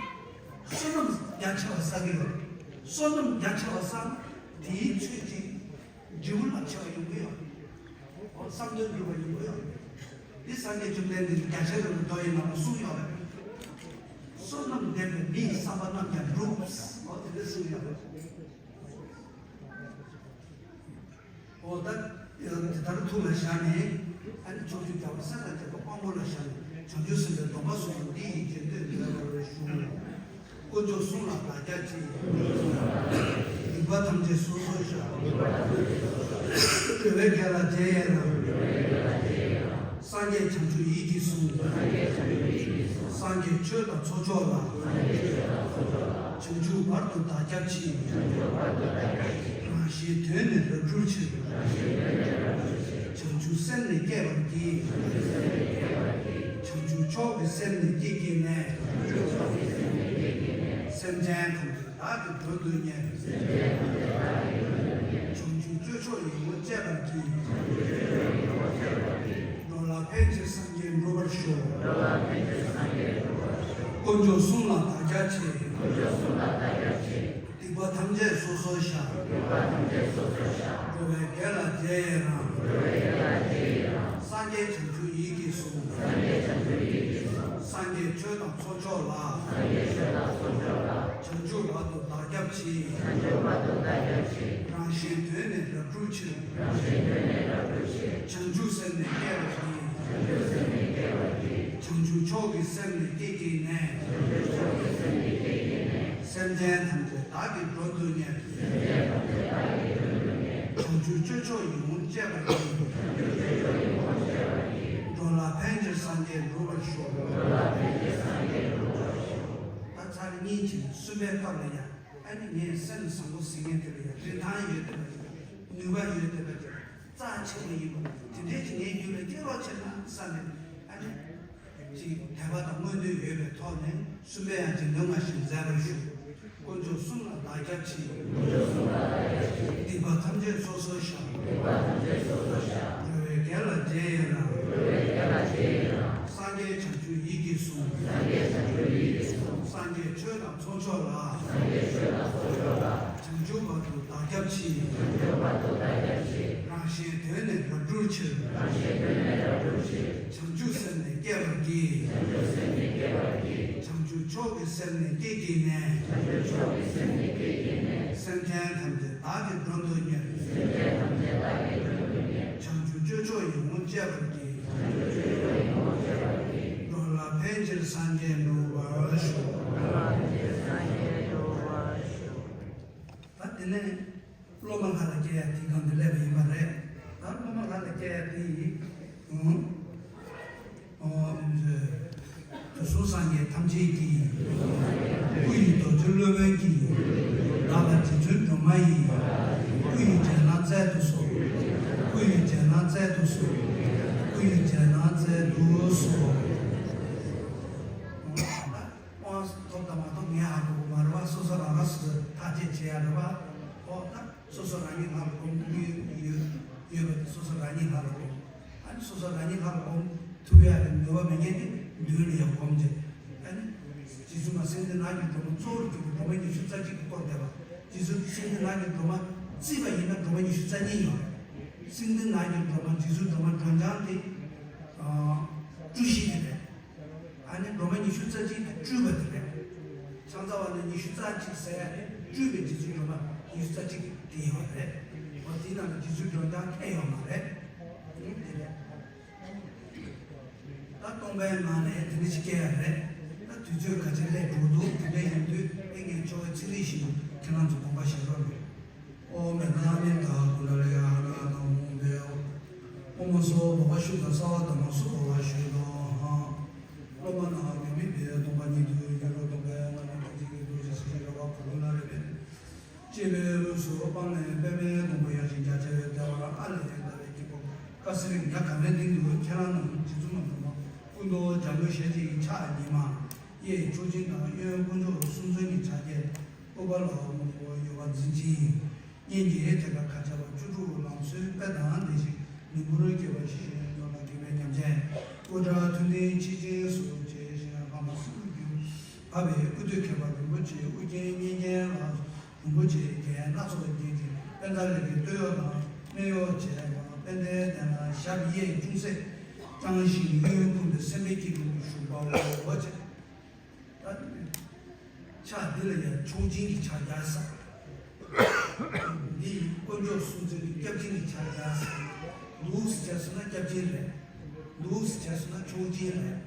བསོད་ནམས་རྒྱ་ཆེ་བ་བསགས་ཀྱི་ཡོད་རེད། བསོད་ནམས་རྒྱ་ཆེ་བ་བསགས་ན་དེའི་ཚོད་ཀྱིས། འབྲས་བུ་རླབས་ཆེ་བ་ཡོང་གི་ཡོད། འོ་བསམ་དོན་འགྲུབ་པ་ཡོང་གི་ཡོད། འདི་སངས་རྒྱས་བཅོམ་ལྡན་འདས་ཀྱིས་རྒྱ་ཆེར་རིང་པོ་མདོ་ཡི་ནང་ལ་གསུངས་ཡོད་རེད། བསོད་ནམས་ལྡན་པས་མི་ཡི་བསམ་པ་རྣམས་ཀྱང་འགྲུབ། འོ་དེ་འདྲ་གསུངས་ཡོད་རེད། འོ་ད་དེ་ལྟར་ཐུགས་ལ་བཞག་ནས་ཨ་ནི་ཕྱོགས་བཅུའི་རྒྱལ་བ་སྲས་དང་བཅས་པ་དཔང་པོ་ལ་བཞག་ནས་བྱང་ཆུབ་སེམས་དཔའི་སྡོམ་པ་སོགས་འདི་ཡི་རྗེས་ཟློས་འདི་ལྟར་ཞུ། དཀོན་མཆོག་གསུམ་ལ་བདག་སྐྱབས་མཆི། སྡིག་པ་ཐམས་ཅད་སོ་སོར་བཤགས། འགྲོ་བའི་དགེ་ལ་རྗེས་ཡི་རང་། སངས་རྒྱས་བྱང་ཆུབ་ཡིད་ཀྱིས་བཟུང་། སངས་རྒྱས་ཆོས་དང་ཚོགས་མཆོག་ལ། བྱང་ཆུབ་བར་དུ་བདག་སྐྱབས་མཆི། རང་གཞན་དོན་ནི་རབ་བསྒྲུབ་ཕྱིར། བྱང་ཆུབ་སེམས་ནི་བསྐྱེད་པར་བགྱི། བྱང་ཆུབ་མཆོག་གི་སེམས་ནི་བསྐྱེད་བགྱིས་ནས། སེམས་ཅན་ཐམས་ཅད་བདག་གིས་མགྲོན་དུ་གཉེར། བྱང་ཆུབ་སྤྱོད་མཆོག་ཡིད་འོང་སྤྱད་པར་བགྱི། འགྲོ་ལ་ཕན་ཕྱིར་སངས་རྒྱས་འགྲུབ་པར་ཤོག། དཀོན་མཆོག་གསུམ་ལ་བདག་སྐྱབས་མཆི། སྡིག་པ་ཐམས་ཅད་སོ་སོར་བཤགས། འགྲོ་བའི་དགེ་ལ་རྗེས་ཡི་རང་། སངས་རྒྱས་བྱང་ཆུབ་ཡིད་ཀྱིས་བཟུང་། སངས་རྒྱས་ཆོས་དང་ཚོགས་མཆོག་ལ། སངས་རྒྱས་ཆོས་དང་ཚོགས་མཆོག་ལ། བྱང་ཆུབ་བར་དུ་བདག་སྐྱབས་མཆི། བྱང་ཆུབ་བར་དུ་བདག་སྐྱབས་མཆི། རང་གཞན་དོན་ནི་རབ་བསྒྲུབ་ཕྱིར། རང་གཞན་དོན་ནི་རབ་བསྒྲུབ་ཕྱིར། བྱང་ཆུབ་སེམས་ནི་བསྐྱེད་པར་བགྱི། བྱང་ཆུབ་སེམས་ནི་བསྐྱེད་པར་བགྱི། བྱང་ཆུབ་མཆོག་གི་སེམས་ནི་བསྐྱེད་བགྱིས་ནས། བྱང་ཆུབ་མཆོག་གི་སེམས་ནི་བསྐྱེད་བགྱིས་ནས། སེམས་ཅན་ཐམས་ཅད་བདག་གིས་མགྲོན་དུ་གཉེར། བྱང་ཆུབ་སྤྱོད་མཆོག་ཡིད་འོང་སྤྱད་པར་བགྱི། འགྲོ་ལ་ཕན་ཕྱིར་སངས་རྒྱས་འགྲུབ་པར་ཤོག། ད་ཚར་གཉིས་ཀྱི་གསུམ་པའི་སྐབས་ལ་ཡང་ཨ་ནི་ངས་སེམས་བཟང་པོ་ཟེར་མཁན་དེ་ལ་ཡང་རིན་ཐང་ཡོད་བསྡད་པ་ཅིག་ནུས་པ་ཡོད་བསྡད་པ་ཅིག་རྩ་ཆེན་པོ་ཡིན་པ་དེ་འདྲའི་ཅིག་ངའི་རྒྱུད་ལ་སྐྱེ་རོགས་བྱེད་ན་བསམ་ནས་ཨ་ནི། ཅིག་དད་པ་དང་མངོན་འདོད་ཡོད་པའི་ཐོག་ནས་གསུམ་པའི་ཡང་རྗེས་ཟློས་སྔར་བཞིན་མཛད་པར་ཞུ། དཀོན་མཆོག་གསུམ་ལ་བདག་སྐྱབས་མཆི། སྡིག་པ་ཐམས་ཅད་སོ་སོར་བཤགས། འགྲོ་བའི་དགེ་ལ་རྗེས་ཡི་རང་། སངས་རྒྱས་བྱང་ཆུབ་ཡིད་ཀྱིས་བཟུང་། སངས་རྒྱས་ཆོས་དང་ཚོགས་མཆོག་ལ། བྱང་ཆུབ་བར་དུ་བདག་སྐྱབས་མཆི། རང་གཞན་དོན་ནི་རབ་བསྒྲུབ་ཕྱིར། བྱང་ཆུབ་སེམས་ནི་བསྐྱེད་པར་བགྱི། བྱང་ཆུབ་མཆོག་གི་སེམས་ནི་བསྐྱེད་བགྱིས་ནས། སེམས་ཅན་ཐམས་ཅད་བདག་གིས་མགྲོན་དུ་གཉེར། བྱང་ཆུབ་སྤྱོད་མཆོག་ཡིད་འོང་སྤྱད་པར་བགྱི། འགྲོ་ལ་ཕན་ཕྱིར་སངས་རྒྱས་འགྲུབ་པར་ཤོག། ད་དེ་ནས། སློབ་མ་ལྷ་ལ་སྐྱེ་ཡ་དེའི་སྒང་དུ་སླེབས་པ་ཡིན་པ་རེད། ད་སློབ་མ་ལྷ་ལ་སྐྱེ་ཡ་དེ་ཡིན། ཨོ། དུས་གསུམ་སངས་རྒྱས་ཐམས་ཅད་ཀྱི། སྐུ་ཡི་རྡོ་རྗེ་སློབ་དཔོན་གྱིས། བདག་ལ་རྗེ་བཙུན་སྒྲོལ་མ་ཡིས། སྐུ་ཡི་རྒྱན་རྣམས་སྩལ་དུ་གསོལ། སྐུ་ཡི་རྒྱན་རྣམས་སྩལ་དུ་གསོལ། སྐུ་ཡི་རྒྱན་རྣམས་སྩལ་དུ་གསོལ། དབང་ཐོབ་དང་མ་ཐོབ་ངས་ཧ་གོ་གི་མ་རེད་བ། སོ་སོ་རང་རང་སོ་སོ་ཐག་གཅོད་བྱེད་ཡ་རེད་བ། ཨོ་ད་སོ་སོ་རང་ཉིད་ལྷ་ལ་སྒོམ་དགོས་ཡོད་ཡོད་པ་དེ་སོ་སོ་རང་ཉིད་ལྷ་ལ་སྒོམ། ཨ་ནི་སོ་སོ་རང་ཉིད་ལྷ་ལ་སྒོམ་ཐུབ་ཡ་གི་ནུས་པ་མེད་མཁན་དེ་མདུན་ལ་ཡང་སྒོམ་བྱེད། ཨ་ནི་རྗེ་བཙུན་མ་སེང་ལྡེང་ནགས་ཀྱི་སྒྲོལ་མ་གཙོ་བོར་གྱུར་པའི་སྒྲོལ་མ་ཉི་ཤུ་རྩ་གཅིག་གི་སྐོར་འདེབས་པ། རྗེ་བཙུན་སེང་ལྡེང་ནགས་ཀྱི་སྒྲོལ་མ་བརྩིས་པ་ཡིན་ན་སྒྲོལ་མ་ཉི་ཤུ་རྩ་གཉིས་ཡོད་རེད། སེང་ལྡེང་ནགས་ཀྱི་སྒྲོལ་མ་རྗེ་བཙུན་སྒྲོལ་མ་སྒྲོལ་ལྗང་དེ་ཨ་བཀྲ་ཤིས་དེ་རེད། ཨ་ནི་སྒྲོལ་མ་ཉི་ཤུ་རྩ་གཅིག་དེ་སྤྲུལ་པ་དེ་རེད། ཕྱག་འཚལ་བ་ནི་ཉི་ཤུ་རྩ་གཅིག་ཟེར་སྤྲུལ་པའི་རྗེ་བཙུན་སྒྲོལ་མ་ཉི་ཤུ་རྩ་གཅིག་དེ་ཡོད་རེད། འོ་དེའི་ནང་ལ་རྗེ་བཙུན་སྒྲོལ་ལྗང་ཐེ་ཡོད་མ་རེད། ཨེ་དེ་རེད། ད་སྟོང་པའི་ངང་ནས་དེ་འདྲ་ཞིག་སྐྱེ་ཡ་རེད། ད་དུས་ཚོད་ག་ཚོད་སླེབས་འགྲོ་འདུག་དེ་འདྲ་ཡིན་དུས་ཨེ་ངས་ཆོ་ག་ཚིག་རིས་ཤིག་ཁྱེད་རང་ཚོ་དགོངས་པ་བཞེས་རོགས་གནང་། ཨོཾ་མནྡ་ནི་མནྡ་ཀུཎྜ་ལི་ཡ་ན་ན་མོ་བྷྱཿ། ཨོཾ་སྭ་བྷཱ་ཤུདྡྷ་སརྦ་དྷརྨ་སུ་བྷཱ་ཤུདྡྷ་ཧ། སློབ་མ་རྣམས་མི་དམིགས་པའི་སྟོང་པ་ཉིད་དུ་འགྱུར་རོ། སྟོང་པའི་ངང་ལས་ཐམས་ཅད་ཀྱི་རྡོ་རྗེ་སེམས་དཔའི་རོལ་པ་ཀུན་ལ་རེག་པས། ཅེས་པའི་དབུས་སུ་དཔག་ནས་པདྨའི་སྡོང་པོ་ཡར་ཞིང་རྒྱ་ཆེ་བའི་ལྟེ་བར་ཨ་ལས་ཟླ་བའི་དཀྱིལ་འཁོར་ཀ་སི་རིང་ཉ་ག་མའི་སྟེང་དུ་ཁྱེད་རང་རྣམས་རྗེ་བཙུན་མ་སྒྲོལ་མ་སྐུ་མདོག་ལྗང་གུ་ཞལ་གཅིག་ཕྱག་གཉིས་མ། གཡས་མཆོག་སྦྱིན་དང་གཡོན་དཀོན་མཆོག་གསུམ་མཚོན་གྱི་ཕྱག་རྒྱས། ཨུཏྤ་ལ་དམར་པོ་གཡོ་བ་འཛིན་ཅིང་། སྙན་གྱི་ཐད་ཀར་ཁ་ཆར་བ་བཅུ་དྲུག་ལང་ཚོའི་དཔལ་དང་ལྡན་ཞིང་ནུ་འབུར་སྐྱེས་པ་ཞིག་གཡོན་ལ་སྒེག་པའི་ཉམས་ཅན། དབུ་སྐྲ་མཐོན་མཐིང་ཆེ་ཆེན་སོགས་བྱས་ཤིང་ལྷག་མ་སུམ་བརྒྱུད་འབབ་པའི་དབུ་སྟོད་ཁྱད་པར་རིན་པོ་ཆེའི་དབུ་རྒྱན་སྙན་རྒྱན་ལ་རིན་པོ་ཆེའི་རྒྱན་སྣ་ཚོགས་བརྒྱན་ཅིང་པད་ཟླ་ལེགས་པའི་སྟོད་གཡོགས་དང་སྨད་གཡོགས་བྱས་པ་དཔལ་ལྡན་གདན་ལ་ཞབས་གཡས་ཅུང་ཟད་བརྐྱང་ཞིང་གཡོན་བསྐུམས་ཏེ་སེམས་དཔའི་སྐྱིལ་ཀྲུང་དུ་བཞུགས་པའོ་ཞེས། ད་ཕྱག་འདི་ལ་ཡང་མཆོག་སྦྱིན་གྱི་ཕྱག་རྒྱ་ཟེར། འདི་ཡི་དཀོན་མཆོག་གསུམ་མཚོན་གྱི་སྐྱབས་སྦྱིན་གྱི་ཕྱག་རྒྱ་ཟེར། ལུགས་སུ་བྱས་སོང་ན་སྐྱབས་སྦྱིན་རེད། ལུགས་སུ་བྱས་སོང་ན་མཆོག་སྦྱིན་རེད།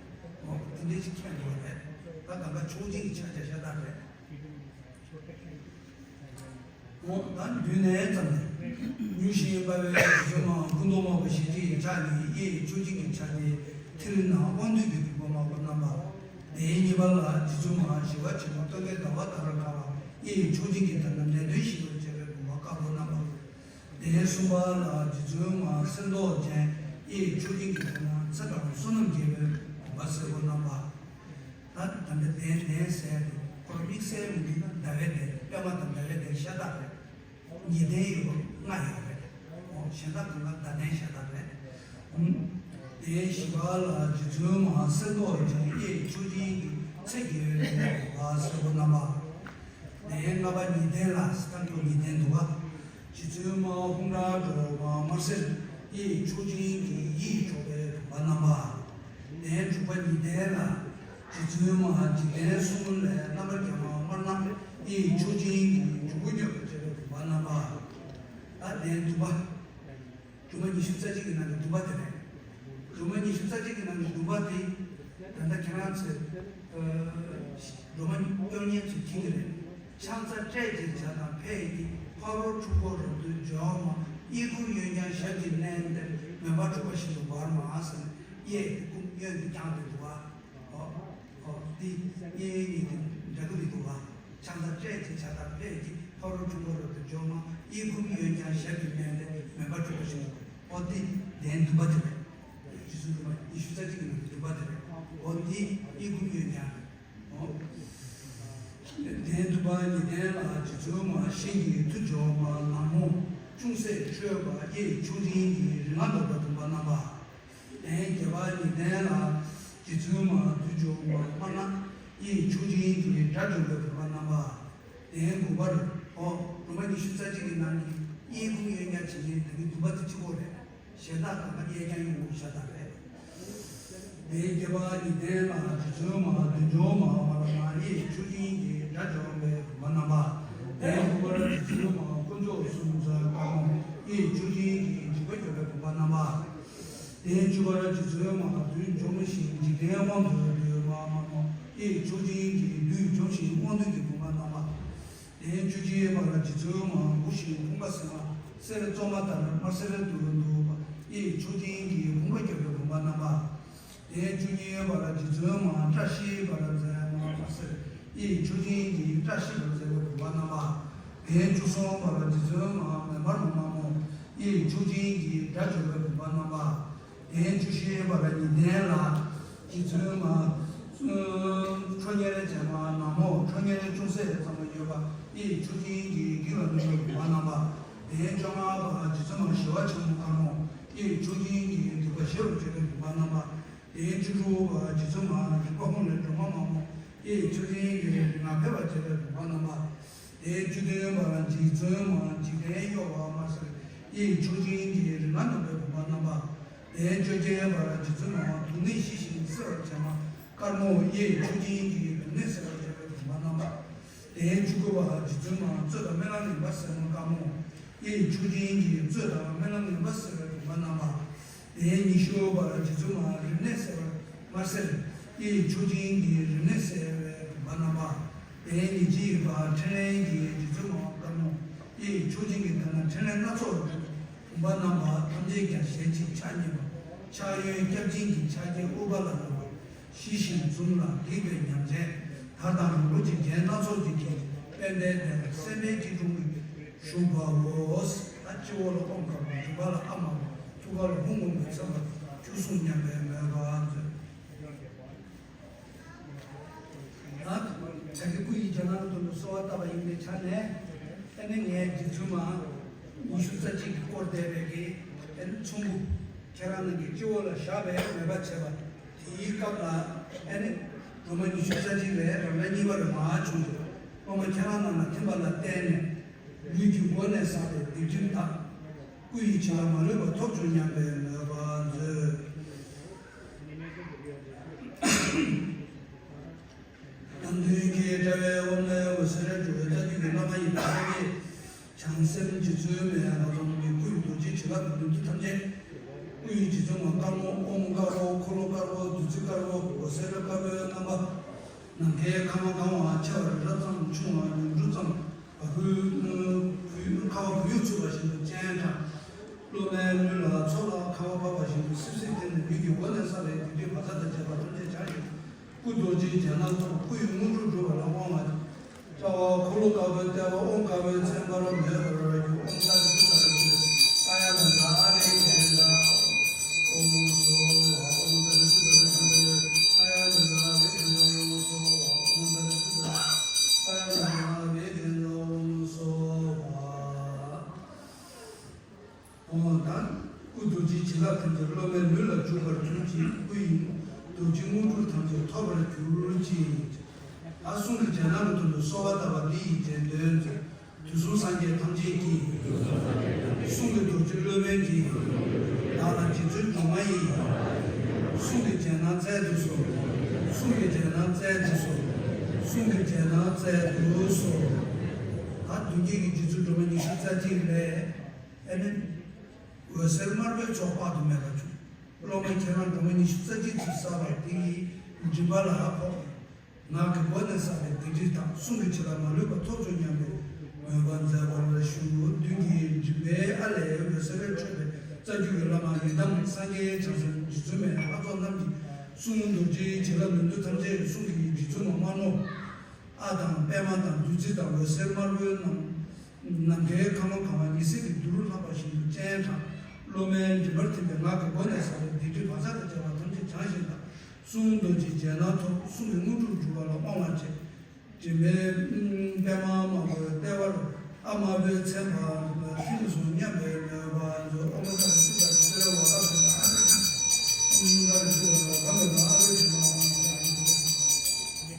འོ་དེ་འདྲའི་ཅིག་མཁྱེན་དགོས་རེད། ད་གང་ག་མཆོག་སྦྱིན་གྱི་ཕྱག་རྒྱ་ཤ་སྟག་རེད། འོ་ད་མདུན་ནས་ཙམ་ནས། མྱུར་ཞིང་འབར་བའི་རྒྱ་མཚོ་མ་སྐུ་མདོག་དམར་པོ་ཞལ་གཅིག་ཕྱག་གཉིས་གཡས་མཆོག་སྦྱིན་གྱི་ཕྱག་རྒྱའི་མཐིལ་ནས་དབང་སྡུད་ཀྱི་རིམ་པ་དམར་པོ་བསྣམས་པ། དེའི་གཉིས་པ་ལ་རྗེ་བཙུན་མ་ཞི་བ་ཆེན་པོ་སྟོན་ཀའི་ཟླ་བ་ལྟར་དཀར་བ་གཡས་མཆོག་སྦྱིན་གྱི་མཐིལ་ནས་ནད་གདོན་ཞི་བར་བྱེད་པའི་བུམ་པ་དཀར་པོ་བསྣམས་པ། དེའི་གསུམ་པ་ལ་རྗེ་བཙུན་མ་གསེར་མདོག་ཅན་གཡས་མཆོག་སྦྱིན་གྱི་མཐིལ་ནས་ཚེ་དང་བསོད་ནམས་རྒྱས་པའི་བུམ་པ་སེར་པོ་བསྣམས་པ། ད་ད་ལྟ་གདན་གདན་ཟེར་ཏེ་ཁོ་རང་དམིགས་བསལ་མི་འདུག་ན་ཟླ་བའི་གདན་པདྨ་དང་ཟླ་བའི་གདན་ཤ་སྟག་རེད། ཉི་གདན་ཡོད་པ་ལྔ་ཡོད་རེད། འོ་གཞན་དག་གང་ག་ཟླ་གདན་ཤ་སྟག་རེད། ཨུམ། དེའི་བཞི་པ་ལ་རྗེ་བཙུན་མ་གསེར་མདོག་ཅན་གཡས་མཆོག་སྦྱིན་གྱི་ཚེ་དགེ་བའི་ལས་ལ་སེར་པོ་བསྣམས་པ། དེའི་ལྔ་པ་ཉི་གདན་ལ་སྐར་མདོག་ཉི་གདན་འདུག་པ། རྗེ་བཙུན་མ་ཧཱུྃ་སྒྲ་སྒྲོགས་པ་དམར་སེར་གཡས་མཆོག་སྦྱིན་གྱི་ཡིད་འཕྲོག་པའི་བུམ་པ་བསྣམས་པ། དེའི་དྲུག་པ་ཉི་གདན་ལ། རྗེ་བཙུན་མ་འཇིག་རྟེན་གསུམ་ལས་རྣམ་པར་རྒྱལ་བ་དམར་ནག་གཡས་མཆོག་སྦྱིན་གྱི་འཇུག་སྒོ་སྐྱོབ་པར་བྱེད་པའི་བུམ་པ་བསྣམས་པ། ད་གདན་བདུན་པ། སྒྲོལ་མ་ཉི་ཤུ་རྩ་གཅིག་གི་ནང་གི་བདུན་པ་དེ་རེད། སྒྲོལ་མ་ཉི་ཤུ་རྩ་གཅིག་གི་ནང་གི་བདུན་པ་དེ། ད་ལྟ་ཁྱེད་རང་ཚོས། ཨ། སྒྲོལ་མ་སྐྱོར་མཁན་ཚོས་མཁྱེན་གྱི་རེད། ཕྱག་འཚལ་སྲས་ཀྱི་བྱ་དང་ཕས་ཀྱིས། ཕ་རོལ་འཁྲུལ་འཁོར་རབ་ཏུ་འཇོམས་མ། གཡས་བསྐུམ་གཡོན་བརྐྱང་ཞབས་ཀྱིས་མནན་ཏེ། མོན་པ་འཁྲུགས་པ་བཞིན་དུ་འབར་མ་ཟེར་ནས། གཡས་དེ་བསྐུམ་གཡོན་དེ་བརྐྱང་དེ་འདུག་བ། ཨོ། ཨོ། འདི་གཡས་གཡོན་གཉིས་དེ་འདྲ་གི་མི་འདུག་བ། ཕྱག་འཚལ་སྲས་ཀྱི་བྱ་དང་ཕས་ཀྱིས། ཕ་རོལ་འཁྲུལ་འཁོར་རབ་ཏུ་འཇོམས་མ། གཡས་བསྐུམ་གཡོན་བརྐྱང་ཞབས་ཀྱིས་མནན་ཏེ། མོན་པ་འཁྲུགས་པ་བཞིན་དུ། ཨོ། འདི་གདན་བདུན་པ་དེ་རེད། རྗེ་བཙུན་སྒྲོལ་མ་ཉི་ཤུ་རྩ་གཅིག་གི་ནང་གི་བདུན་པ་དེ་རེད། ཨོ། འདི་གཡས་བསྐུམ་གཡོན་བརྐྱང་། ཨོ། གདན་བདུན་པ་ཉི་གདན་ལ་རྗེ་བཙུན་མ་ཤིང་གི་མཐུ་འཇོམས་མ། ནག་མོ་ཅུང་ཟད་ཁྲོས་པ། གཡས་མཆོག་སྦྱིན་གྱི་རིག་སྔགས་འདོན་པའི་བུམ་པ་བསྣམས་པ། གདན་བརྒྱད་པ་ཉི་གདན་ལ་རྗེ་བཙུན་མ་བདུད་འཇོམས་མ་དམར་ནག་གཡས་མཆོག་སྦྱིན་གྱི་དགྲ་འཇོམས་པའི་བུམ་པ་བསྣམས་པ། གདན་དགུ་པར། ཨོ། སྒྲོལ་མ་ཉི་ཤུ་རྩ་གཅིག་གི་ནང་ནས་གཡས་བསྐུམ་གཡོན་བརྐྱང་བྱེད་མཁན་དེ་གི་བདུན་པ་དེ་གཅིག་པོ་རེད། གཞན་དག་གང་ག་གཡས་བརྐྱང་ཡོང་དགོས་ཤ་སྟག་རེད། གདན་བརྒྱད་པ་ཉི་གདན་ལ་རྗེ་བཙུན་མ་བདུད་འཇོམས་མ་དམར་ནག་གཡས་མཆོག་སྦྱིན་གྱི་དགྲ་འཇོམས་པའི་བུམ་པ་བསྣམས་པ། གདན་དགུ་པར་རྗེ་བཙུན་མ་དཀོན་མཆོག་གསུམ་མཚོན་དཀར་མོ་གཡས་མཆོག་སྦྱིན་གྱི་འཇིགས་པ་སྐྱོབ་པའི་བུམ་པ་བསྣམས་པ། གདན་བཅུ་པར་རྗེ་བཙུན་མ་བདུད་འཇོམས་ཤིང་འཇིག་རྟེན་དབང་དུ་སྡུད་མ་དམར་མོ་གཡས་མཆོག་སྦྱིན་གྱི་བདུད་འཇོམས་ཤིང་དབང་སྡུད་ཀྱི་བུམ་པ་བསྣམས་པ། གདན་བཅུ་གཅིག་པར་རྗེ་བཙུན་མ་འབུ་ཞིང་ཕུང་པོ་སེར་མ་སེར་བཙོ་མ་ལྟར་དམར་སེར་དུ་འདུག་པ། གཡས་མཆོག་སྦྱིན་གྱི་ཕུང་པོ་སྐྱོབ་པའི་བུམ་པ་བསྣམས་པ། གདན་བཅུ་གཉིས་པར་རྗེ་བཙུན་མ་བཀྲ་ཤིས་པར་མཛད་མ་དམར་སེར་གཡས་མཆོག་སྦྱིན་གྱི་བཀྲ་ཤིས་པར་མཛད་པའི་བུམ་པ་བསྣམས་པ། གདན་བཅུ་གསུམ་པར་རྗེ་བཙུན་མ་མེ་འབར་མ་དམར་མོ་གཡས་མཆོག་སྦྱིན་གྱི་དགྲ་འཇོམས་པའི་བུམ་པ་བསྣམས་པ། གདན་བཅུ་བཞི་པར་ཉི་གདན་ལ་རྗེ་བཙུན་མ། ཁྲོ་གཉེར་ཅན་མ་ནག་མོ་ཁྲོ་གཉེར་ཅུང་ཟད་ཙམ་ཡོད་པ་གཡས་མཆོག་སྦྱིན་གྱི་བགེགས་ལ་གནོད་པའི་བུམ་པ་བསྣམས་པ། གདན་བཅོ་ལྔ་པར་རྗེ་བཙུན་མ་ཞི་བ་ཆེན་མོ་དཀར་མོ་གཡས་མཆོག་སྦྱིན་གྱི་སྡིག་པ་ཞི་བར་བྱེད་པའི་བུམ་པ་བསྣམས་པ། གདན་བཅུ་དྲུག་པར་རྗེ་བཙུན་མ་རིག་པ་ཧཱུྃ་ལས་སྒྲོལ་མ་དམར་མོ་གཡས་མཆོག་སྦྱིན་གྱི་རིག་སྔགས་འཕེལ་བར་བྱེད་པའི་བུམ་པ་བསྣམས་པ། གདན་བཅུ་བདུན་པར་རྗེ་བཙུན་མ་འཇིག་རྟེན་གཡོ་བ་དམར་སེར་གཡས་མཆོག་སྦྱིན་གྱི་རིག་སྔགས་འདོན་པའི་བུམ་པ་བསྣམས་པ། གདན་བཅོ་བརྒྱད་པར་རྗེ་བཙུན་མ་དུག་ནད་ཞི་ཞིང་བསིལ་བར་བྱེད་མ་དཀར་མོ་གཡས་མཆོག་སྦྱིན་གྱི་དུག་ནད་སེལ་བར་བྱེད་པའི་བུམ་པ་བསྣམས་པ། གདན་བཅུ་དགུ་པར་རྗེ་བཙུན་མ་གཙོད་དང་སྨན་བླ་ངན་པ་སེར་མོ་དཀར་མོ་གཡས་མཆོག་སྦྱིན་གྱི་གཙོད་དང་སྨན་བླ་ངན་པ་སེལ་བའི་བུམ་པ་བསྣམས་པ། གདན་ཉི་ཤུ་པར་རྗེ་བཙུན་མ་རིམས་ནད་སེལ་བ་དམར་སེར་གཡས་མཆོག་སྦྱིན་གྱི་རིམས་ནད་སེལ་བའི་བུམ་པ་བསྣམས་པ། གདན་ཉེར་གཅིག་པར་ཕྲིན་ལས་ཀྱི་རྗེ་བཙུན་མ་དཀར་མོ་གཡས་མཆོག་སྦྱིན་གྱི་དག་སྣང་ཕྲིན་ལས་སྣ་ཚོགས་སྒྲུབ་པའི་བུམ་པ་བསྣམས་པ་ཐམས་ཅད་ཀྱང་ཞལ་གཅིག་ཕྱག་གཉིས་པ་ཕྱག་གཡོན་སྐྱབས་སྦྱིན་གྱི་ཕྱག་རྒྱའི་དབུ་བ་ལ་ལུས་པ། ཞི་ཞིང་འཛུམ་ལ་སྡིག་པའི་ཉམས་ཅན། དར་དང་རིང་པོ་ཆེ་རྒྱན་སྣ་ཚོགས་ཀྱིས་བརྒྱན། དཔལ་ལྡན་དེ་ལ་སེམས་དཔའི་སྐྱིལ་ཀྲུང་གིས་བཞུགས་པའོ། ཨ། སྤྱི་བོ་ལ་ཨོཾ་དཀར་པོ། མཇུག་པ་ལ་ཨ་དམར་པོ། ཐུགས་ཀ་ལ་ཧཱུྃ་ཨོཾ་གྱིས་མཚན་པ་བཅུ་གསུམ་མཉམ་པའི་མོས་པ་མཛོད། ད་བྱ་རྒོད་སྐུ་ཡི་རྒྱ་སྣང་ལ་བསྡུ་ནས་གསོལ་བ་བཏབ་པ་ཡིན་པའི་ཆ་ནས། ཨ་ནི་ངས་རྗེ་བཙུན་མ་ཉི་ཤུ་རྩ་གཅིག་གིས་བསྐོར་བསྡད་པའི་གི་ཨ་ནི་ཚོམ་བུ། ཁྱེད་རང་རྣམས་ཀྱི་སྤྱི་བོ་ལ་བཞག་པའི་མོས་པ་བྱས་པ། དེའི་སྐབས་ལ་ཨ་ནི་སྒྲོལ་མ་ཉི་ཤུ་རྩ་གཅིག་ལས་རང་འདྲ་གཉིས་པ་རེ་མར་བྱུང་ཞིང་། སློབ་མ་ཁྱེད་རང་རྣམས་ལ་ཐིམ་པ་ལ་བརྟེན་ནས་ལུས་ཀྱི་སྒོ་ནས་བསགས་པའི་སྡིག་སྒྲིབ་དག་སྐུ་ཡི་བྱིན་རླབས་མ་ལུས་པ་ཐོབ་བྱུང་སྙམ་པའི་མོས་པ་མཛོད། ནམ་མཁའི་དགྲ་བོའི་དབང་པོའི་འོད་ཟེར་འཕྲོ་བའི་རྩ་རྒྱུད་ཀྱི་བླ་མ་ཡི་དམ་པའི་བྱང་སེམས་རྗེ་བཙུན་མའི་ལྷ་ཚོགས་ཀྱི་སྐུ་ཡི་རྡོ་རྗེ་བྱིན་རླབས་ཀྱི་ལུས་འདི་ཐམས་ཅད། སྐུ་ཡི་རྗེ་བཙུན་མ་དཀར་མོ་ཨོཾ་དཀར་པོ་འཁོར་ལོ་དཀར་པོ་བདུད་རྩི་དཀར་པོ་འོད་ཟེར་དཀར་པོའི་རྣམ་པ། ནམ་མཁའི་ཁམས་གང་བ་ཆེ་བ་རི་རབ་ཙམ་ཆུང་བ་ཡུངས་འབྲུ་ཙམ། བ་སྤུའི་ཁ་བ་བུ་ཡུག་འཚུབས་པ་བཞིན་དུ་སྤྱན་དྲངས། སློབ་མའི་ལུས་ལ་ཚོགས་ལ་ཁ་བ་བབས་པ་བཞིན་དུ་སིབ་སིབ་བསྟན་ནས་ལུས་ཀྱི་སྒོ་ནས་བསགས་པའི་སྡིག་སྒྲིབ་བག་ཚ་དང་བཅས་པ་ཐམས་ཅད་བྱང་ཞིང་། སྐུ་རྡོ་རྗེའི་རྒྱ་སྣང་ཐོབ། སྐུ་ཡི་དངོས་གྲུབ་འགྲུབ་པ་ལ་དབང་བ། ལྟ་བ་འཁོར་ལོ་དཀར་པོའི་ལྟེ་བ་ཨོཾ་དཀར་པོའི་མཚན་པར་མོས་པར་གྱུར། ཨོཾ་ཏཱ་རེ་ཏི་ཏཱ་རེ་ཏི་ཨཱ་ཡ་ན་ན་ཨ་རེ་གན་ད་ཨོཾ་སྭ་ཧཱ། ཨོཾ་ཏཱ་རེ་ཏི་ཏཱ་རེ་ཏི་ཨཱ་ཡ་ན་ན་ཨ་རེ་གན་ད་ཨོཾ་སྭ་ཧཱ། ཨོཾ་ཏཱ་རེ་ཏི་ཏཱ་རེ་ཨཱ་ཡ་ན་ན་ཨ་རེ་གན་ད་ཨོཾ་སྭ་ཧཱ། ཨོ། ད་སྐུ་རྡོ་རྗེའི་བྱིན་རླབས་ཐམས་ཅད་སློབ་མའི་ལུས་ལ་འཇུག་པར་གྱུར་ཅིག་སྐུ་ཡི་རྡོ་རྗེ་དངོས་གྲུབ་ཐམས་ཅད་ཐོབ་པར་གྱུར་ཅིག་ད་གསུང་གི་རྒྱ་སྣང་གི་དོན་དུ་གསོལ་བ་བཏབ་པ་འདི་ཡི་རྗེས་ཟློས་མཛོད། དུས་གསུམ་སངས་རྒྱས་ཐམས་ཅད་ཀྱིས། གསུང་གི་རྡོ་རྗེ་སློབ་དཔོན་གྱིས། བདག་ལ་རྗེ་བཙུན་སྒྲོལ་མ་ཡི། གསུང་གི་རྒྱ་སྣང་སྩལ་དུ་གསོལ། གསུང་གི་རྗེས་གནང་སྩལ་དུ་གསོལ། གསུང་གི་རྗེས་གནང་སྩལ་དུ་གསོལ། ད་མདུན་བསྐྱེད་ཀྱི་རྗེ་བཙུན་སྒྲོལ་མ་ཉི་ཤུ་རྩ་གཅིག་ལས། ཨེ་ནི། འོད་ཟེར་དམར་པོའི་ཚོགས་དཔག་ཏུ་མེད་པ་བྱུང་། སློབ་མ་ཁྱེད་རང་སྒྲོལ་མ་ཉི་ཤུ་རྩ་གཅིག་ཏུ་བསགས་པ་དེ་ཡི་མགྲིན་པ་ལ་ཕོག་ངག་གི་སྒོ་ནས་བསགས་པའི་སྡིག་སྒྲིབ་དག་གསུང་གི་བྱིན་རླབས་མ་ལུས་པ་ཐོབ་བྱུང་སྙམ་པའི་མོས་པ་མཛད་པར་ཞུ། མདུན་གྱི་མགྲིན་པའི་ཨ་ལས་འོད་ཟེར་འཕྲོས་པའི་རྩ་བརྒྱུད་ཀྱི་བླ་མ་ཡི་དམ་སངས་རྒྱས་བྱང་སེམས་རྗེ་བཙུན་མའི་ལྷ་ཚོགས་རྣམས་ཀྱི་གསུང་རྡོ་རྗེའི་བྱིན་རླབས་ནུས་མཐུ་ཐམས་ཅད་ཀྱི་གསུང་གི་རྗེ་བཙུན་མ་དམར་མོ། ཨ་དང་པད་མ་དང་བདུད་རྩི་དང་འོད་ཟེར་དམར་པོའི་ནམ་ནམ་མཁའི་ཁ་མོ་གང་བ་ཉི་ཟེར་གྱི་རྡུལ་ལྷག་པ་བཞིན་དུ་སྤྱན་དྲངས། སློབ་མའི་མགྲིན་པར་ཐིམ་པས་ངག་གི་སྒོ་ནས་བསགས་པའི་སྡིག་སྒྲིབ་བག་ཆགས་དང་བཅས་པ་ཐམས་ཅད་བྱང་ཞིང་དག་གསུང་རྡོ་རྗེའི་རྗེས་གནང་ཐོབ། གསུང་གི་དངོས་གྲུབ་འགྲུབ་པ་ལ་དབང་བར་བྱེད། མགྲིན་པའི་པདྨ་དམར་པོའི་ལྟེ་བར་ཨ་དམར་པོའི་མཚན་པ་ཐིམ་སོང་སྙམ་པའི་མོས་པ་མཛོད། ཨོཾ་ཏཱ་རེ་ཏུཏྟཱ་རེ་ཏུ་རེ་ཝ་ཀ་བྷེ་ཏ་ཨ་རེ་ཏུཏྟཱ་རེ་ཏུ་རེ་ཝ་ཀ་བྷེ་ཏ་ཨ་རེ་ཏུཏྟཱ་རེ་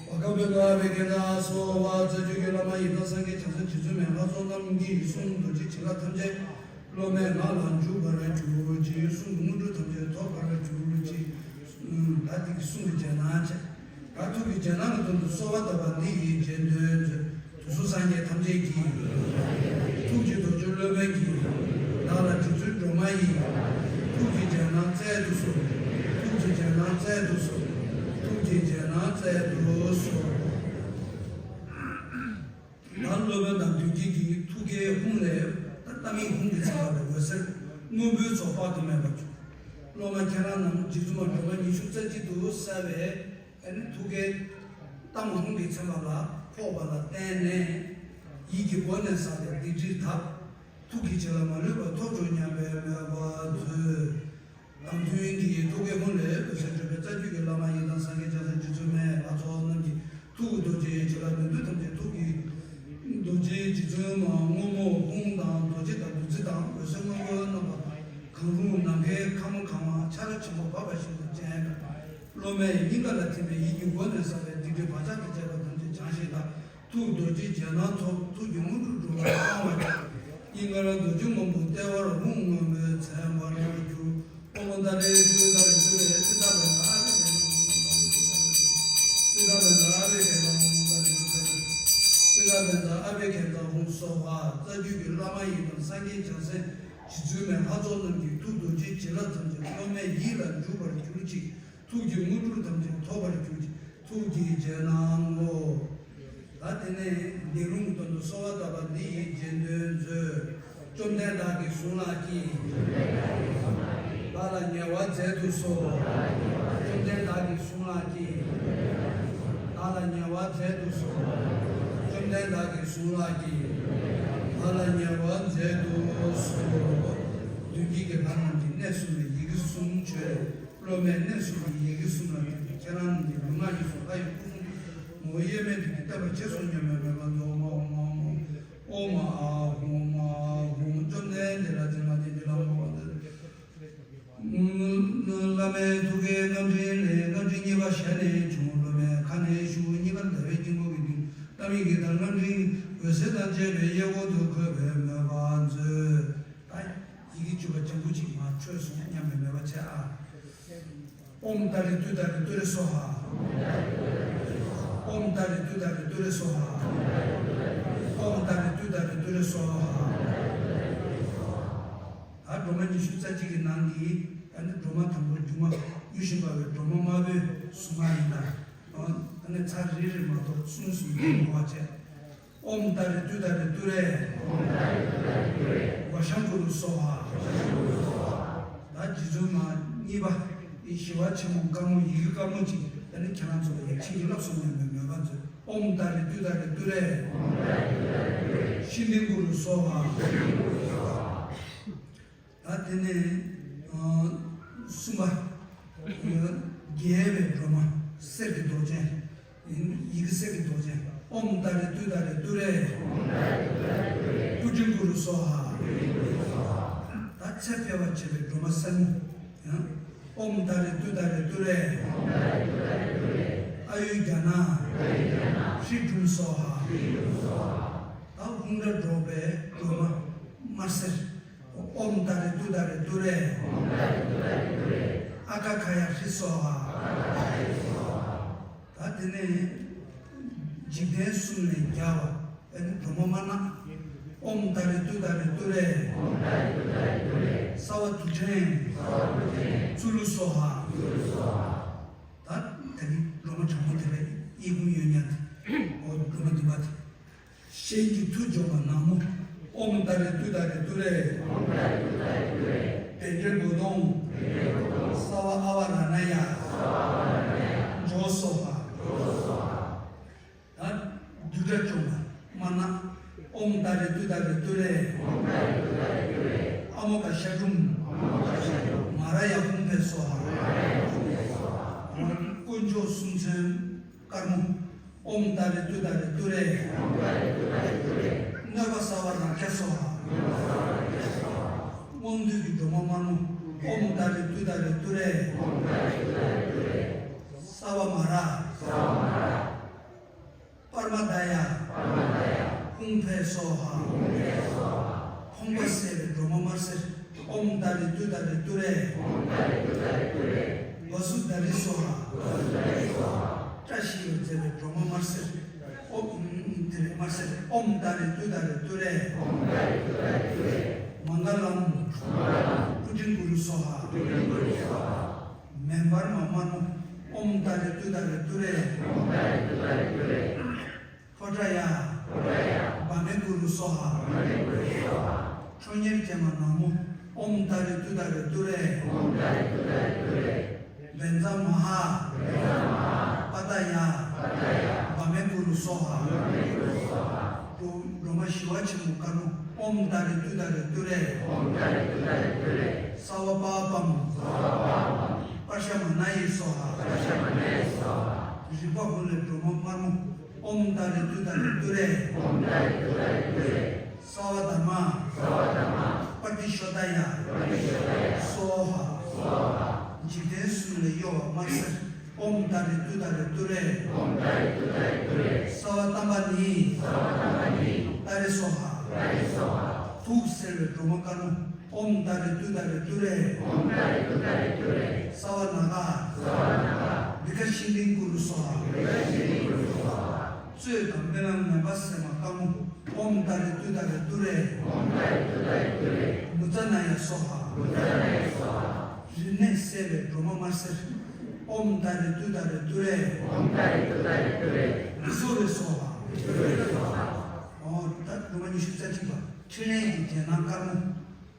ཝ་ཀ་བྷེ་ཏ་ཨ་རེ་ཏུཏྟཱ་རེ་སྭཱ་ཧཱ། རྩ་བརྒྱུད་ཀྱི་བླ་མ་ཡི་དམ་སངས་རྒྱས་བྱང་སེམས་རྗེ་བཙུན་མའི་ལྷ་ཚོགས་རྣམས་ཀྱིས་གསུང་རྡོ་རྗེ་བྱིན་རླབས་ཐམས་ཅད་སློབ་མའི་ངག་ལ་འཇུག་པར་གྱུར་ཅིག་གསུང་གི་དངོས་གྲུབ་ཐམས་ཅད་ཐོབ་པར་གྱུར་ཅིག་ད་འདི་གི་གསུང་གི་རྗེས་གནང་བྱས། ད་ཐུགས་ཀྱི་རྗེས་གནང་གི་དོན་དུ་གསོལ་བ་བཏབ་པ་འདི་ཡི་རྗེས་ཟློས་མཛོད། དུས་གསུམ་སངས་རྒྱས་ཐམས་ཅད་ཀྱི་ཐུགས་ཀྱི་རྡོ་རྗེ་སློབ་དཔོན་གྱིས་བདག་ལ་རྗེ་བཙུན་སྒྲོལ་མ་ཡི་ཐུགས་ཀྱི་རྗེས་གནང་སྩལ་དུ་གསོལ། ཐུགས་ཀྱི་རྗེས་གནང་སྩལ་དུ་གསོལ། ཐུགས་ཀྱི་རྗེས་གནང་སྩལ་དུ་གསོལ། ད་སློབ་དཔོན་དང་མདུན་བསྐྱེད་ཀྱི་ཐུགས་ཀའི་ཧཱུྃ་ལས་ད་རྟ་མིག་ཧཱུྃ་གིས་མཚན་པ་ལས་འོད་ཟེར་སྔོན་པོའི་ཚོགས་དཔག་ཏུ་མེད་པ་བྱུང་། སློབ་མ་ཁྱེད་རང་རྣམས་རྗེ་བཙུན་མ་སྒྲོལ་མ་ཉི་ཤུ་རྩ་གཅིག་ཏུ་གསལ་བས། ཨ་ནི་ཐུགས་ཀའི་གཏམ་ཧཱུྃ་གིས་མཚན་པ་ལ་ཕོག་པ་ལ་བརྟེན་ནས། ཡིད་ཀྱི་སྒོ་ནས་བསགས་པའི་སྡིག་སྒྲིབ་དག་ཐུགས་ཀྱི་བྱིན་རླབས་མ་ལུས་པ་ཐོབ་བྱུང་སྙམ་པའི་མོས་པ་མཛོད། དང་མཐུན་གྱི་ཐུགས་ཀའི་ཧཱུྃ་ལས་འོད་ཟེར་འཕྲོས་པའི་རྩ་བརྒྱུད་ཀྱི་བླ་མ་ཡི་དམ་སངས་རྒྱས་བྱང་སེམས་རྗེ་བཙུན་མའི་ལྷ་ཚོགས་རྣམས་ཀྱི་ཐུགས་ཀྱི་རྡོ་རྗེའི་བྱིན་རླབས་ནུས་མཐུ་ཐམས་ཅད་ཐུགས་ཀྱི་རྡོ་རྗེའི་རྗེ་བཙུན་མ་སྔོན་མོ་ཧཱུྃ་དང་རྡོ་རྗེ་དང་བདུད་རྩི་དང་འོད་ཟེར་སྔོན་པོའི་རྣམ་པ་གང་རུང་ནམ་མཁའི་ཁ་མོ་གང་བ་ཆར་ཆེན་པོ་བབས་པ་བཞིན་དུ་སྤྱན་དྲངས། སློབ་མའི་སྙིང་ག་ལ་ཐིམ་པས་ཡིད་ཀྱི་སྒོ་ནས་བསགས་པའི་སྡིག་སྒྲིབ་བག་ཆགས་དང་བཅས་པ་ཐམས་ཅད་བྱང་ཞིང་དག་ཐུགས་རྡོ་རྗེའི་རྗེས་གནང་ཐོབ། ཐུགས་ཀྱི་དངོས་གྲུབ་འགྲུབ་པར་གནང་བར་ཤོག་སྙིང་གར་རྡོ་རྗེ་སྔོན་པོ་ལྟེ་བར་ཧཱུྃ་སྔོན་པོའི་མཚན་པར་གྱུར། ཨོཾ་ཏཱ་རེ་ཏུཏྟཱ་རེ་ཏུ་རེ་ཙིཏྟ་བྷེ་ཏ་ཨ་བྷེ་ཏེ་ནོ། ཙིཏྟ་བྷེ་ཏ་ཨ་བྷེ་ཏེ་ནོ། ཨོཾ་ཏཱ་རེ་ཏུཏྟཱ་རེ་ཏུ་རེ་ཙིཏྟ་བྷེ་ཏ་ཨ་བྷེ་ཏེ་ནོ། ཧཱུྃ་སྭཱ་ཧཱ། རྩ་བརྒྱུད་ཀྱི་བླ་མ་ཡི་དམ་སངས་རྒྱས་བྱང་སེམས་རྗེ་བཙུན་མའི་ལྷ་ཚོགས་རྣམས་ཀྱི་ཐུགས་རྡོ་རྗེའི་བྱིན་རླབས་ཐམས་ཅད་སློབ་མའི་ཡིད་ལ་འཇུག་པར་གྱུར་ཅིག་ཐུགས་ཀྱི་དངོས་གྲུབ་ཐམས་ཅད་ཐོབ་པར་གྱུར་ཅིག་ཐུགས་ཀྱི་རྗེས་གནང་ངོ་། ད་དེ་ནས་འདས་རུང་གི་དོན་དུ་གསོལ་བ་བཏབ་པ་འདི་ཡི་རྗེས་ཟློས་མཛོད། བཅོམ་ལྡན་བདག་གིས་བཟུང་ལགས་ཀྱིས། བདག་ལ་ཉེ་བར་མཛད་དུ་གསོལ། བཅོམ་ལྡན་བདག་གིས་བཟུང་ལགས་ཀྱིས། བདག་ལ་ཉེ་བར་མཛད་དུ་གསོལ། བཅོམ་ལྡན་བདག་གིས་བཟུང་ལགས་ཀྱིས། བདག་ལ་ཉེ་བར་མཛད་དུ་གསོལ། མདུན་བསྐྱེད་ཀྱི་ལྷ་རྣམས་ཀྱིས་གནས་གསུམ་ལ་ཡི་གེ་གསུམ་བརྗོད། སློབ་མས་གནས་གསུམ་གྱི་ཡི་གེ་གསུམ་ལ་བརྟེན་ཏེ་ཁྱེད་རང་རྣམས་ཀྱི་ལུས་ངག་ཡིད་གསུམ་ལྷ་ཡི་སྐུ་གསུང་ཐུགས་ངོ་བོ་དབྱེར་མེད་དུ་བསྟན་པར་བྱས་སོ་སྙམ་པའི་མོས་པ་མཛོད། ཨོཾ་ཨཱཿཧཱུྃ་ཨཱཿཧཱུྃ་ཨཱཿཧཱུྃ་ཨཱཿཧཱུྃ། བཅོམ་ལྡན་འདས་ལ་བྱིན་རླབས་ཀྱི་རླབས་འཕོ་བ། བླ་མའི་ཐུགས་ཀའི་རྔམ་སྤྲིན་ལས། རྔམ་སྤྲིན་གཉིས་པ་ཞལ་ནས་བྱུང་། སློབ་མའི་ཁ་ནས་ཞུ། སྙིང་གར་ཟླ་བའི་དཀྱིལ་འཁོར་གྱི་མདུན། རྟ་མིག་གི་མཐར་རྔམ་སྤྲིན་འོད་ཟེར་དང་བཅས་པའི་གཡས་སྐོར་དུ་འཁོད་པའི་མོས་པ་མཛོད། ད་ཡི་གེ་བཅུ་པ་ལྗང་གུ་ཅིག་མར་འཕྲོས་སོང་སྙམ་པའི་མོས་པ་བྱས་ཨ། ཨོཾ་ཏཱ་རེ་ཏུཏྟཱ་རེ་ཏུ་རེ་སྭཱ་ཧཱ། ཨོཾ་ཏཱ་རེ་ཏུཏྟཱ་རེ་ཏུ་རེ་སྭཱ་ཧཱ། ཨོཾ་ཏཱ་རེ་ཏུཏྟཱ་རེ་ཏུ་རེ་སྭཱ་ཧཱ། ད་སྒྲོལ་མ་ཉི་ཤུ་རྩ་གཅིག་གི་ནང་གི་ད་ནི་སྒྲོལ་མ་དང་པོ་སྒྱུ་མ་དབུ་ཞིག་འབར་བའི་སྒྲོལ་མ་དམར་པོའི་གཟུངས་སྔགས་ཡིན་ད། ད་ནི་ཚར་རེ་རེ་མ་གཏོགས་གསུམ་གསུམ་གྱི་ངོ་བ་བྱས། ཨོཾ་ཏཱ་རེ་ཏུཏྟཱ་རེ་ཏུ་རེ། ཝ་ཤཾ་གུ་རུ་སྭཱ་ཧཱ། ད་རྗེ་བཙུན་མ་གཉིས་པ་ཞི་བ་ཆེན་མོ་དཀར་མོ་ཡི་གེ་དཀར་མོ་ཅིག་ད་ནི་ཁྱེད་རང་ཚོ་ལ་ཡང་ཕྱིན་ཅི་ལོག་གསུངས་ནས་མོས་པ་མཛོད། ཨོཾ་ཏཱ་རེ་ཏུཏྟཱ་རེ་ཏུ་རེ། ཤི་ནྡྷི་གུ་རུ་སྭཱ་ཧཱ། ད་དེ་ནས་གསུམ་པ། རྒྱལ་བའི་སྒྲོལ་མ་གསེར་གྱི་མདོག་ཅན། ཡི་གེ་གསེར་གྱི་མདོག་ཅན། ཨོཾ་ཏཱ་རེ་ཏུཏྟཱ་རེ་ཏུ་རེ། ཀུ་ཅི་གུ་རུ་སྭཱ་ཧཱ། ད་ཚེ་འཕེལ་བར་བྱེད་པའི་སྒྲོལ་མ་སེར་མོ། ཨོཾ་ཏཱ་རེ་ཏུཏྟཱ་རེ་ཏུ་རེ། ཨ་ཡུ་ཛྙཱ་ན། ཧྲཱིཿཧྲཱིཿསྭཱ་ཧཱ། ད་ཧཱུྃ་སྒྲ་སྒྲོགས་པའི་སྒྲོལ་མ་དམར་སེར། ཨོཾ་ཏཱ་རེ་ཏུཏྟཱ་རེ་ཏུ་རེ། ཨ་ཀ་ཁ་ཡ་ཧྲཱིཿསྭཱ་ཧཱ། དེ་ནས་འཇིག་རྟེན་གསུམ་ལས་རྒྱལ་བ། ཨ་ནི་སྒྲོལ་མ་དམར་ནག་ཨོཾ་ཏཱ་རེ་ཏུཏྟཱ་རེ་ཏུ་རེ། གསང་བ་རྡུལ་ཕྲན། ཙུ་ལུ་སྭཱ་ཧཱ། ད་དེ་ནི་སྒྲོལ་མ་དྲང་མོ་དེ་ལས་ཨི་ཁུང་ཡོད་ཉག་དེ། ཨོ་སྒྲོལ་མ་འདུས་པ་དེ། གཤེན་གྱི་མཐུ་འཇོམས་པ་ནག་མོ། ཨོཾ་ཏཱ་རེ་ཏུཏྟཱ་རེ་ཏུ་རེ། བཻ་ཌཱུརྱ་གོ་དོང་། གསང་བ་ཨ་བ་ར་ཎ་ཡ། ཇོ་སྭཱ་ཧཱ། ད་རྡུལ་ཕྲན་འཇོམས་པ་དམར་ནག་ཨོཾ་ཏཱ་རེ་ཏུཏྟཱ་རེ་ཏུ་རེ། ཨ་མོ་ཀ་ཤ་ཀྲུམ། མ་ར་ཡ་ཧཱུྃ་ཕཊ་སྭཱ་ཧཱ། དཀོན་མཆོག་གསུམ་མཚོན་དཀར་མོ། ཨོཾ་ཏཱ་རེ་ཏུཏྟཱ་རེ་ཏུ་རེ། གནོད་པ་སེལ་བ་རང་རྒྱལ་སྭཱ་ཧཱ། དབང་སྡུད་ཀྱི་སྒྲོལ་མ་དམར་མོ། ཨོཾ་ཏཱ་རེ་ཏུཏྟཱ་རེ་ཏུ་རེ། གསང་བ་མ་ར། པརྨ་ད་ཡ། ཧཱུྃ་ཕཊ་སྭཱ་ཧཱ། ཕོངས་པ་སེལ་བའི་སྒྲོལ་མ་དམར་སེར། ཨོཾ་ཏཱ་རེ་ཏུཏྟཱ་རེ་ཏུ་རེ། བ་སུ་དྷ་རི་སྭཱ་ཧཱ། བཀྲ་ཤིས་པར་མཛད་པའི་སྒྲོལ་མ་དམར་སེར། ཨོཾ་དེ་རེད་དམར་སེར། ཨོཾ་ཏཱ་རེ་ཏུཏྟཱ་རེ་ཏུ་རེ། མངྒ་ལཾ། སྤུ་ཀྲིང་གུ་རུ་སྭཱ་ཧཱ། མེ་འབར་མ་དམར་མོ། ཨོཾ་ཏཱ་རེ་ཏུཏྟཱ་རེ་ཏུ་རེ། ཕོ་ཊ་ཡ། བྷ་མེ་གུ་རུ་སྭཱ་ཧཱ། ཁྲོ་གཉེར་ཅན་མ་ནག་མོ། ཨོཾ་ཏཱ་རེ་ཏུཏྟཱ་རེ་ཏུ་རེ། བཛྲ་མ་ཧཱ། པ་ཏ་ཡ། བྷ་མེ་གུ་རུ་སྭཱ་ཧཱ། སྒྲོལ་མ་ཞི་བ་ཆེན་པོ་དཀར་མོ། ཨོཾ་ཏཱ་རེ་ཏུཏྟཱ་རེ་ཏུ་རེ། གསང་བ་པ་པཾ། པྲ་ཤ་མ་ན་ཡེ་སྭཱ་ཧཱ། རིག་པ་འོད་ལས་སྒྲོལ་མ་དམར་མོ། ཨོཾ་ཏཱ་རེ་ཏུཏྟཱ་རེ་ཏུ་རེ། གསང་བ་དྷརྨ། པྲ་ཏི་ཤོ་དྷ་ཡ། སྭཱ་ཧཱ། འཇིག་རྟེན་གསུམ་ལས་གཡོ་བ་དམར་སེར། ཨོཾ་ཏཱ་རེ་ཏུཏྟཱ་རེ་ཏུ་རེ། གསང་བ་ཏམྦཱ་ཎི། ཏཱ་རེ་སྭཱ་ཧཱ། དུག་སེལ་བའི་སྒྲོལ་མ་དཀར་མོ། ཨོཾ་ཏཱ་རེ་ཏུཏྟཱ་རེ་ཏུ་རེ། གསང་བ་ནཱ་ག། བི་ཀ་ཤིན་དི་གུ་རུ་སྭཱ་ཧཱ། གཙོས་དང་རྨི་ལམ་ངན་པ་སེལ་མ་དཀར་མོ། ཨོཾ་ཏཱ་རེ་ཏུཏྟཱ་རེ་ཏུ་རེ། མུཙ་ན་ཡ་སྭཱ་ཧཱ། རིམས་ནད་སེལ་བའི་སྒྲོལ་མ་དམར་སེར། ཨོཾ་ཏཱ་རེ་ཏུཏྟཱ་རེ་ཏུ་རེ། རི་ཟོ་རེ་སྭཱ་ཧཱ། ཨོ་ད་སྒྲོལ་མ་ཉི་ཤུ་རྩ་གཅིག་པ་ཕྲིན་ལས་ཀྱི་རྒྱན་སྣ་དཀར་མོ།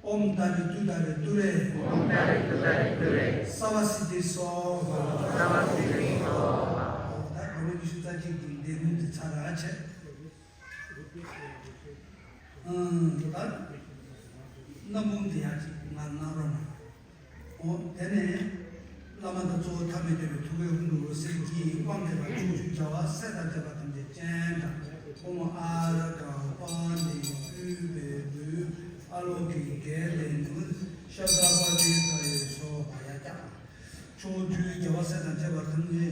ཨོཾ་ཏཱ་རེ་ཏུཏྟཱ་རེ་ཏུ་རེ། ཨོཾ་ཏཱ་རེ་ཏུཏྟཱ་རེ་ཏུ་རེ། སརྦ་སིདྡྷི་སྭཱ་ཧཱ། སརྦ་སིདྡྷི་སྭཱ་ཧཱ། ད་སྒྲོལ་མ་ཉི་ཤུ་རྩ་གཅིག་གི་ལས་ལུང་དེ་ཚར་ར་ཆེ། ཨང་། ད་རྣམ་སྤུངས་དེ་ཡང་ཅིག་ང་གནང་རོགས་གནང་། ཨོ་དེ་ནས་བླ་མ་དང་གཙོ་བོ་ཐ་མལ་འདོད་པའི་ཐུགས་ཀའི་ཧཱུྃ་གི་འོད་ཟེར་གྱིས་དབང་བསྐུར་བ་ཕྱོགས་བཅུའི་རྒྱལ་བ་སྲས་དང་བཅས་པ་ཐམས་ཅད་སྤྱན་དྲངས། ཨོཾ་ཨཱ་ར་ག་པཱ་ལི་ཨུཏྤལ་བུ་ཨ་ལོ་ཀེ་གེ་ལེ་ནུ་ཤབྡ་པ་ཏི་ཏ་ཡེ་སྭཱ་ཧཱ། ཕྱོགས་བཅུའི་རྒྱལ་བ་སྲས་དང་བཅས་པ་ཐམས་ཅད།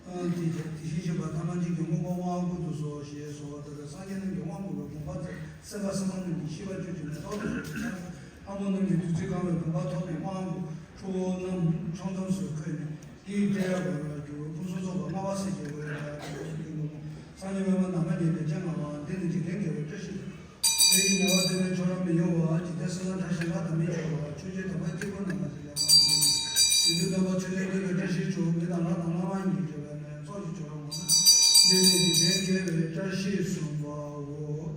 ཨང་། དེ་བཞིན་གཤེགས་པ་ཐམས་ཅད་ཀྱི་མངོན་པར་དབང་བསྐུར་དུ་གསོལ་ཞེས་གསོལ་བ་ལྟར། སངས་རྒྱས་རྣམས་ཀྱི་དབང་བསྐུར་བའི་དགོངས་པ་མཛད། སེམས་དཔའ་སེམས་མོ་རྣམས་ཀྱི་ཤེས་པ་བཅུད་ཀྱི་མེ་ཏོག་ལ་སོགས་པའི་ཕྱག་ལྷ་མོ་རྣམས་ཀྱི་བདུད་རྩི་གང་བའི་དགོངས་པ་ཐོབ་ནས་དབང་བསྐུར། ཁྲོ་བོ་རྣམས་ཕྱོགས་མཚམས་སུ་འཁོད་ནས་སྐད་བཀྲལ་བར་གྱུར། ཕུན་སུམ་ཚོགས་པ་ལྔ་པ་སྲས་ཀྱི་འོད་ལ་སངས་རྒྱས་པདྨ་འདབ་མ་ལ་བརྟེན་པའི་སྤྱན་སྔ་བ། འདི་ནི་འཇིག་རྟེན་དགེ་བའི་བཀྲ་ཤིས་དེ་ཡི་ཉེ་བར་སྟོན་པའི་མཆོག་རབ་མི་གཡོ་བ། འཇིག་རྟེན་གསུམ་ན་བཀྲ་ཤིས་ལྷ་དང་མིའི་མཆོག་ལ། ཆོས་ཀྱི་དམ་པའི་སྐྱེས་བུ་རྣམས་ལ་ཞེས་བྱ་བ། དགེ་འདུན་དམ་པ་ཆོས་ལྡན་འདུས་པའི་བཀྲ་ཤིས་ཤོག་མི་དང་ལྷ་དང་ལྷ་མ་ཡིན་གྱི་སྐྱེ་བོ་ནི་ཚོགས་ཀྱི་མཆོག་རབ་མ་ན། འདི་ནི་འཇིག་རྟེན་དགེ་བའི་བཀྲ་ཤིས་སུ་འབུལ་བའོ།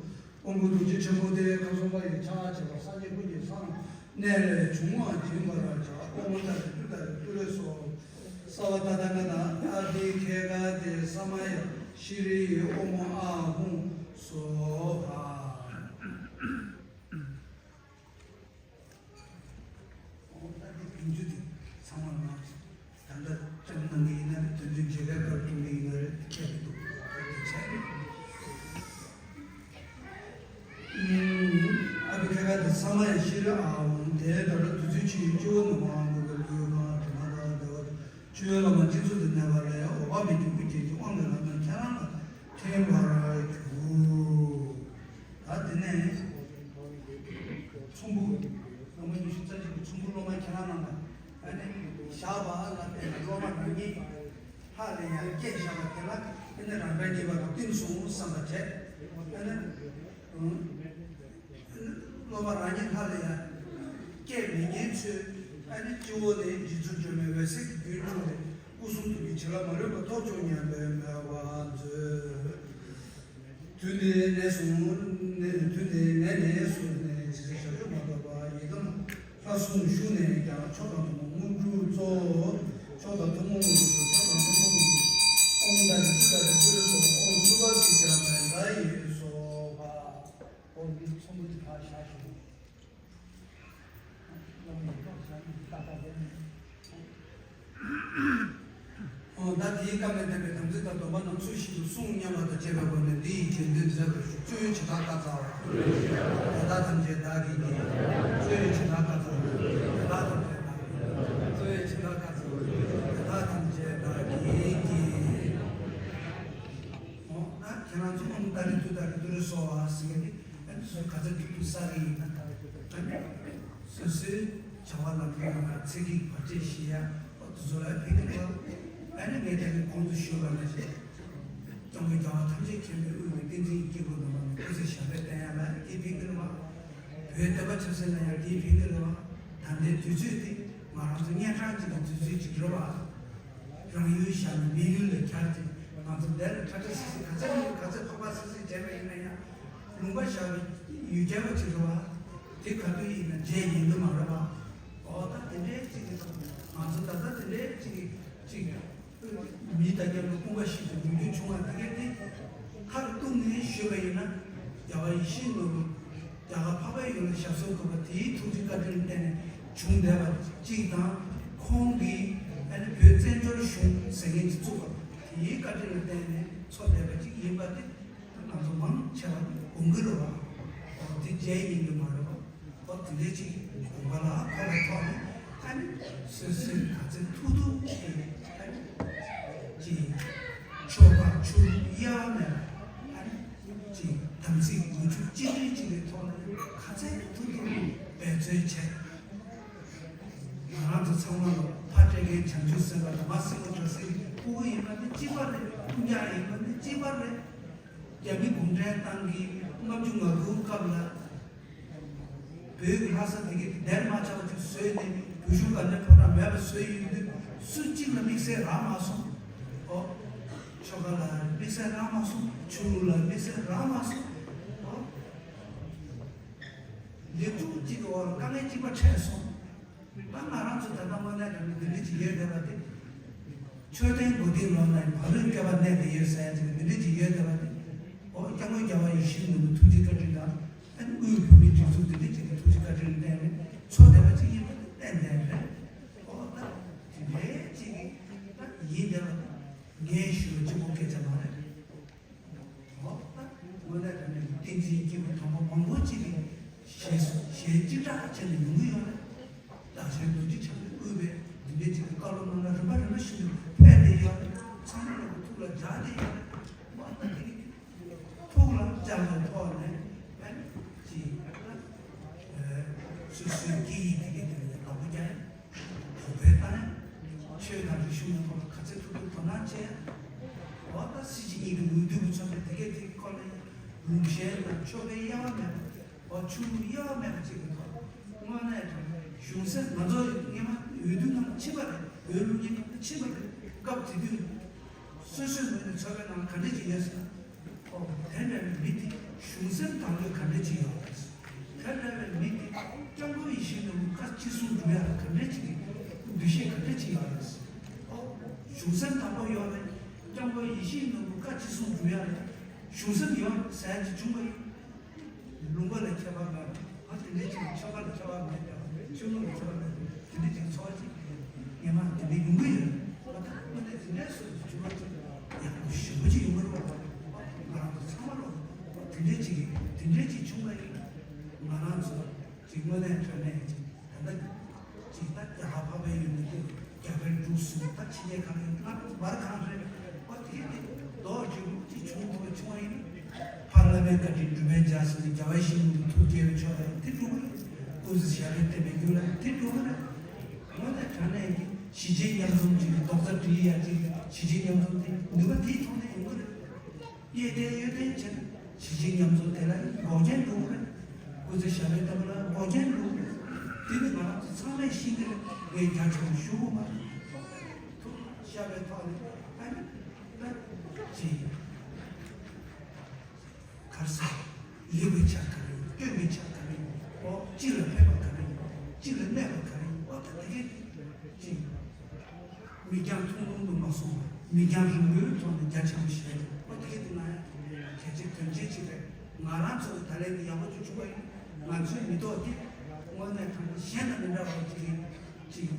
དབང་བསྐུར་རྡོ་རྗེ་ཆེན་པོ་སྟེ། ཁམས་གསུམ་པ་ཡི་ཕྱག་བྱེད་པ། སངས་རྒྱས་ཀུན་གྱི་ས་ལ་གནས་ལས་བྱུང་བ་སྦྱིན་པར་བྱ། ཨོཾ་ཏཱ་རེ་ཏུཏྟཱ་རེ་ཏུ་རེ་སྭཱ་ཧཱ། སརྦ་ཏ་ཐཱ་ག་ཏ་ཨ་ཏི་ཁེ་ག་ཏེ་ས་མ་ཡ་ཤྲི་ཡེ་ཨོཾ་ཨཱཿཧཱུྃ་སྭཱ་ཧཱ། ཨོ་ད་དེ་དོན་ཚུལ་དེ་ཚང་མ་ལ་ད་ལྟ་བཅའ་གནང་གི་ཡིན་ན་རེད། དོན་ཚུལ་མཇལ་ཁའི་སྐབས་གཏོང་གི་ཡིན་ན་རེད། དེ་ཁྱད་མི་འདུག་དེ་བྱས་ནས། ཨ་ཏི་ཁེ་ག་ཏེ་ས་མ་ཡ་ཤྲི་ཡེ་ཨཱཿཧཱུྃ། དེ་ལྟར་བདུད་རྩི་ཆུ་ཡི་སྤྱི་བོ་རྣམས་དབང་བསྐུར་བའི་ལུས་གང་དྲི་མ་དང་བདེ་བ་དང་ཆོས་ཀྱི་བླ་མ་སྤྱི་གཙུག་ཏུ་གནས་པ་ལས་འོད་དཔག་མེད་ཀྱི་དབུ་རྒྱན་གྱི་དབང་གི་ལམ་རྣམས་ཁྱེད་རང་ལ་ཐིམ་པར་གྱུར། ད་དེ་ནས་ཚོམ་བུ་སློབ་མ་ཉི་ཤུ་རྩ་གཅིག་གི་ཚོམ་བུ་སློབ་མ་ཁྱེད་རང་རྣམས་ལ་ཨ་ནི་བཞག་པ་ལ་བརྟེན་ནས་སློབ་མ་རང་ཉིད་ ལྷག་ལ་ཡང་སྐྱེས་བཞག་པ་དེ་ལ་ཨ་ནི་རང་དཔལ་གྱི་བར་དུ་བསྟིམ་སོང་བསམ་པ་བྱས། ཨ་ནི་ཨ་ནི་སློབ་པ་རང་ཉིད་ལྷག་ལ་ཡང་སྐྱེས་མི་ཉན་ཚུལ། ཨ་ནི་སྤྱི་བོ་ནས་རྗེ་བཙུན་སྒྲོལ་མའི་འོད་ཟེར་གྱི་རྒྱུན་འཁྲུངས་ཏེ་སྐུ་གསུང་ཐུགས་ཀྱི་བྱིན་རླབས་མ་ལུས་པ་ཐོབ་བྱུང་སྙམ་པའི་མོས་པ་མཛོད། དུས་འདི་ནས་བཟུང་ནས་དུས་འདི་ནས་ནས་བཟུང་ནས་ཇི་སྲིད་ཞག་བཅུ་མ་ཐོབ་པ་ཡི་དམ་ལྷ་སྲུང་བཞུགས་ནས་ཀྱང་མཆོག་དང་ཐུན་མོང་དངོས་གྲུབ་སྩོལ། མཆོག་དང་ཐུན་མོང་དངོས་གྲུབ་སྩོལ། མཆོག་དང་ཐུན་མོང་དངོས་གྲུབ། ཨོཾ་ཏཱ་རེ་ཏུཏྟཱ་རེ་ཏུ་རེ་སྭཱ་ཧཱ། ཨོཾ་སུ་པ་ཏི་ཙྪ་མནྠ་ཡེ་སྭཱ་ཧཱ། ཨོཾ་འདི་ཚོམ་བུ་འདི་ཕར་བཞག་ཞུ། ཨོ་ད་དེའི་བཀའ་དང་ལྡན་པའི་དམ་ཚིག་དང་སྡོམ་པ་རྣམས་ཚུལ་བཞིན་དུ་བསྲུང་སྙམ་པ་དང་བཅས་པའི་སྒོ་ནས་འདི་ཡི་རྗེས་ཟློས་མཛད་པར་ཞུ། གཙོ་བོ་ཇི་ལྟར་བཀའ་སྩལ་པ། དེ་དག་ཐམས་ཅད་བདག་གིས་བགྱིས། གཙོ་བོ་ཇི་ལྟར་བཀའ་སྩལ་པ། དེ་དག་ཐམས་ཅད་བདག་གིས། གཙོ་བོ་ཇི་ལྟར་བཀའ་སྩལ་པ། དེ་དག་ཐམས་ཅད་བདག་གིས་བགྱིས། ཨོ་ད་ཁྱེད་རང་ཚོ་ཨོཾ་ཏཱ་རེ་ཏུཏྟཱ་རེ་ཏུ་རེ་སྭཱ་ཧཱ་ཟེར་མཁན་དེ་ཨ་ནི་སོ་ག་ཚོད་ཐུབ་ཐུབ་བསགས་ཀྱི་ཡིན་ན། ཨ་ནི་སོ་སོའི་བྱ་བ་ལམ་ཁ་ནང་ལ་ཚེ་གི་བར་ཆད་ཞི་ཡ། ཨོ་དེ་ཚོ་ལ་ཕན་གྱི་འདུག་ཨ་ནི་ངས་དེ་ནི་གོང་དུ་ཞུས་པ་ནང་བཞིན་སྐྱབས་མགོན་རྒྱལ་བ་ཐམས་ཅད་མཁྱེན་པས་དབུས་པའི་བསྟན་འཛིན་སྐྱེས་བུ་རྣམ་པ་ལ་སྐུ་ཚེ་ཞབས་པད་བརྟན་ཡ་ལ་དེ་ཕན་གྱི་རེད་བ། བོད་བསྟན་པ་ཆབ་སྲིད་ལ་ཡང་དེ་ཕན་གྱི་རེད་བ། ད་ལྟའི་དུས་ཚོད་དེ་ང་རང་ཚོ་གཉན་འཕྲང་གཅིག་གི་དུས་ཚོད་ཅིག་རེད་བ། རང་ཡུལ་བཞག་ནས་མི་ཡུལ་ལ་གྱར་ཏེ་ང་ཚོ་འདིར་ཁྲ་ཁྲ་སིག་སིག་ག་ཚོད་ཡོད་ག་ཚོད་ཕག་པ་སིག་སིག་བྱས་པ་ཡིན་ན་ཡང་ལུང་པ་བཞག་པའི་ཡུལ་གྱར་བ་ཅིག་རེད་བ། དེ་ག་དུས་ཡིན་ན་རྗེས་ཡིན་དུ་མ་རེད་བ། ཨོ་ད་དེ་འདྲའི་ཅིག་གི་ང་ཚོ་ད་ལྟ་དེ་འདྲའི་ཅིག་གི་ཅིག་མི་ལྟ་རྒྱབ་ལ་དཔུང་པ་བཤིག་ཏུ་ཡོང་རྒྱུ་བྱུང་བ་དེ་གས་དེ་མཐར་གཏུགས་ནས་ཞུས་པ་ཡིན་ན་རྒྱལ་བ་ཡིད་བཞིན་ནོར་བུ། རྒྱ་གར་འཕགས་པའི་ཡུལ་ལ་ཞབས་སོར་འཁོད་པ་དེའི་ཐུགས་རྗེ་བཀའ་དྲིན་ལ་བརྟེན་ནས་བྱུང་བསྡད་པ་གཅིག་དང་། ཁོང་གིས་ཨ་ནི་བོད་བཙན་བྱོལ་གཞུང་ཟེར་མཁན་ཅིག་བཙུགས་པ་དེའི་བཀའ་དྲིན་ལ་བརྟེན་ནས་འཚོ་བསྡད་པ་གཅིག་ཡིན་པ་དེ་ང་ཚོ་མང་ཆེ་བ་དགོངས་ཀྱི་རེད་བ། འོ་དེ་རྗེས་ཡིན་གྱི་མ་རེད་བ། འོ་དེ་འདྲའི་ཅིག་དགོངས་པ་ལ་ཁོ་ལ་ཐོག་ནས་ཨ་ནི་སོ་སོའི་ག་ཚོད་ཐུབ་ཐུབ་ཨ་ནི་ཅིག་ཆོ་ག་ཆོས་ལུགས་དབྱེ་བ་མེད་པ་ཨ་ནི། ཅིག་དམ་ཚིག་དགུ་བཅུ་གཅིག་སྒྲིལ་གཅིག་པའི་ཐོག་ནས་ཁ་ཚད་ཐུབ་ཐུབ་འབད་རྩོལ་བྱས། ང་རང་ཚོ་ཚང་མ་ལ་ཕ་སྤྲད་མཁན་བྱང་ཆུབ་སེམས་དཔའ་དང་མ་སྲིན་མོ་བྲག་སྲིན་ཕྲུ་གུ་ཡིན་པ་ནི་གཅིག་པ་རེད། སྤུན་ཀྱག་ཡིན་པ་ནི་གཅིག་པ་རེད། རྒྱ་མི་གུང་ཁྲན་ཏང་གིས་ལྔ་བཅུ་ང་དགུ་སྐབས་ལ་བོད་ཀྱི་ལྷ་ས་དེ་གའི་དེ་དར་མ་ཆག་པ་ཅིག་བཟོས་ནས་བོད་གཞུང་དགའ་ལྡན་ཕོ་བྲང་མེད་པ་བཟོས་ཡོང་དུས་སུ་གཅིག་ལ་དམིགས་བསལ་རག་མ་སོང་། ཨོ། ཆོ་ག་ལ་དམིགས་བསལ་རག་མ་སོང་། ཆོས་ལུགས་ལ་དམིགས་བསལ་རག་མ་སོང་། ཨོ། ལེགས་གྲུབ་གཅིག་གི་འོག་ལ་དཀའ་ངལ་གཅིག་པ་འཕྲད་སོང་། ད་ང་རང་ཚོ་ད་ལྟ་དངོས་གནས་དྲང་གནས་འདི་འདྲ་ཅིག་ཡོད་བསྡད་པ་དེ། མཆོད་རྟེན་མགོ་རྟིང་ལོག་ན་བག་ལེབ་སྐྱོ་བ་གནས་དེ་ཡོད་ཟེར་ཡ་ཅིག་འདི་འདྲ་ཅིག་ཡོད་བསྡད་པ་དེ། ཨོ་སྐྱབས་མགོན་རྒྱལ་བ་ཡིད་བཞིན་ནོར་བུའི་ཐུགས་རྗེ་བཀའ་དྲིན་དང་། ཨ་ནི་དབུས་བོད་མིའི་སྒྲིག་འཛུགས་འདི་འདྲ་ཅིག་གི་ཐུགས་རྗེ་བཀའ་དྲིན་ལ་བརྟེན་ནས་འཚོ་བསྡད་པ་ཅིག་ཡིན་པ་དེ་གཏན་གཏན་རེད། ཨོ་ད་དེ་འདྲའི་ཅིག་གི་ད་ཡིན་བསྡད་པ་དེ་ངས་ཞུ་བ་གཅིག་པོ་སྐད་ཆ་མ་རེད། འོ་ད་དངོས་གནས་དྲང་གནས་ཀྱི་བསྟན་འཛིན་སྐྱེས་བུ་དམ་པ་མང་པོ་ཅིག་གིས་ཞལ་ཞལ་གཅིག་གྲགས་བྱས་ནས་ཡོང་གི་ཡོད་རེད། བདག་གཞན་རྡོ་རྗེ་འཆང་གིས་དབུས་པའི་འདི་འདྲའི་ཅིག་གི་བཀའ་སློབ་གནང་ན་རིམ་པ་རིམ་པ་བཞིན་དུ་ཕེབས་བསྡད་ཡོད་རེད། ཚང་མ་ལ་ཐུགས་ལ་འཇགས་བསྡད་ཡོད་རེད། འོ་ད་དེ་གི་ཐུགས་ལ་འཇགས་པའི་ཐོག་ནས་ཨ་ནི་ཅིག་སོ་སོའི་སྐད་ཡིག་དེ་གའི་དེ་ལ་བདག་པོ་རྒྱག་ཡ། གོང་འཕེལ་བཏང་ཡ། ཆོས་དང་རིག་གཞུང་གི་ཐོག་ལ་ག་ཚོད་ཐུབ་ཐུབ་དོ་སྣང་བྱེད་ཡ། འོ་ད་སྲིད་སྤྱི་གཉིས་ཀྱི་འོས་བསྡུ་གི་ཚོགས་པའི་དེ་གའི་དེ་སྐོར་ལ་ཡ། ལུང་ཤན་དང་ཆོ་གའི་དབྱེ་བ་མེད་པ། འོ་ཆོས་ལུགས་དབྱེ་བ་མེད་པ་ཅིག་གི་ཐོག་དངོས་གནས་དྲང་གཞུང་སྲིད་ང་ཚོ་སྔོན་མ་འོས་བསྡུ་ནང་ཕྱིན་པ་རེད། འོས་བླུག་མཁན་ནང་ཕྱིན་པ་རེད། སྐབས་དེ་དུས་སོ་སོའི་ངོས་ནས་ཚོགས་པའི་ནང་ག་འདྲ་ཅིག་ཡོད་ཟེར་ན། ཨོ། དེ་འདྲ་བའི་མི་དེ་གཞུང་སེམས་དང་པོའི་ག་འདྲ་ཅིག་ཡོད་རེད། དེ་འདྲ་བའི་མི་དེ་སྐྱབས་མགོན་ཡིད་བཞིན་ནོར་བུ་བཀའ་ཅི་གསུང་སྒྲུབ་ཡག་ག་འདྲ་ཅིག་གི་འདུ་ཤེས་ག་འདྲ་ཅིག་ཡོད་རེད། ཨོ། གཞུང་སེམས་དང་པོ་ཡོད་རེད། སྐྱབས་མགོན་ཡིད་བཞིན་ནོར་བུ་བཀའ་ཅི་གསུང་སྒྲུབ་ཡག་རེད། གཞུང་སེམས་ཡོད་ཟེར་ཅིག་བྱུང་བ་ཡིན། ལུང་པ་ལ་ཁྱད་པར་མེད་པ། ཨ་དེ་འདྲ་ཅིག་ཆོ་ག་ལ་ཁྱད་པར་མེད་པ། ཆོས་ལུགས་ལ་ཁྱད་པར་མེད་པ། དེ་འདྲ་ཅིག་འཚོ་བ་ཅིག་ངེས་མ་དེ་འདྲ་ཡོང་གི་ཡོད། ཨ་ད་དངོས་གནས་དེ་འདྲའི་སོ་སོ་བྱུང་བ་ཅིག་ཡག་པོ་ཞེ་པོ་ཅིག་ཡོང་གི་རེད་བ། ང་རང་ཚོ་ཚང་མ་ལ་དེ་འདྲ་ཅིག་དེ་འདྲ་ཅིག་བྱུང་བ་ཡིན། ང་རང་ཚོ་ཅིག་དངོས་གནས་དྲང་གནས་ཅིག་ད་ལྟ་ཅིག་ད་རྒྱ་གར་འཕགས་པའི་ཡུལ་ནས་ཀྱང་རྒྱ་བལ་འབྲུག་གསུམ་ད་ཕྱི་རྒྱལ་གང་ཡིན་ང་རང་ཚོ་བར་གང་རེད། ཨོ་དེ་གི་དེ་རྡོ་རྗེ་མོ་ཅིག་བྱུང་ཐུབ་པ་བྱུང་བ་ཡིན། ཕར་བླ་མའི་བཀའ་དྲིན་སྒྲུབ་པའི་རྒྱ་ཟེར་ནས་རྒྱལ་བ་ཡིད་བཞིན་ནོར་བུ་ཐུགས་དགྱེས་པའི་ཕྱོགས་ལ་ཡང་དེ་འགྲུབ་པ་རེད། ཀུན་གཟིགས་ཞབས་པད་བརྟན་པའི་རྒྱུ་ལ་ཡང་དེ་འགྲུབ་པ་རེད། དངོས་གནས་དྲང་གནས་ཀྱི་གཞིས་བྱེས་མཉམ་འཛོམས་ཀྱི་རྡོག་རྩ་སྒྲིལ་ཡ་ཅིག་ གཞིས་བྱེས་མཉམ་འཛོམས་དེ་ནུས་པ་དེའི་ཐོག་ནས་ཡོང་གི་རེད། གཡས་བརྟན་གཡོན་བརྟན་བྱས་ན་གཞིས་བྱེས་མཉམ་འཛོམས་དེ་ལ་འགོག་རྐྱེན་འགྲོ་གི་རེད། སྐུ་ཚེ་ཞབས་པད་བརྟན་པ་ལ་འགོག་རྐྱེན་འགྲོ་གི་རེད། དེ་ནི་ང་རང་ཚོ་ཚང་མས་ཤེས་ཀྱི་རེད། ངས་རྒྱ་ཆེན་པོ་ཞུ་དགོས་མ་རེད། ཐུགས་ཤ་བའི་ཐོག་ནས་ཨ་ནི་ད་ཅི་གར་ས་ལེགས་པའི་ཆ་ག་རེ་ཡིན། སྐྱོན་མེད་ཆ་ག་རེ་ཡིན། ཨོ་གཅིག་ལ་ཕན་པ་ག་རེ་ཡིན། གཅིག་ལ་གནོད་པ་ག་རེ་ཡིན། ཨོ་ད་དེ་གས་ཅི། མིག་རྒྱང་ཐུང་ཐུང་དུ་མ་སོང་བར་མིག་རྒྱང་རིང་པོའི་ཐོག་ནས་རྒྱ་ཆེན་པོ་བཞེས་ཏེ། ཨོ་དེ་གས་དེ་ང་ཡང་གལ་ཆེ་དོན་ཆེ་ཅིག་རེད། ང་རང་ཚོ་ད་ལན་དེ་ཡག་པོ་ཅིག་བྱུང་བ་ཡིན། ང་ཚོའི་མི་ཐོག་དེ་དངོས་གནས་དྲང་གནས་གཞན་དང་མི་འདྲ་བ་ཅིག་གིས་ཅིག་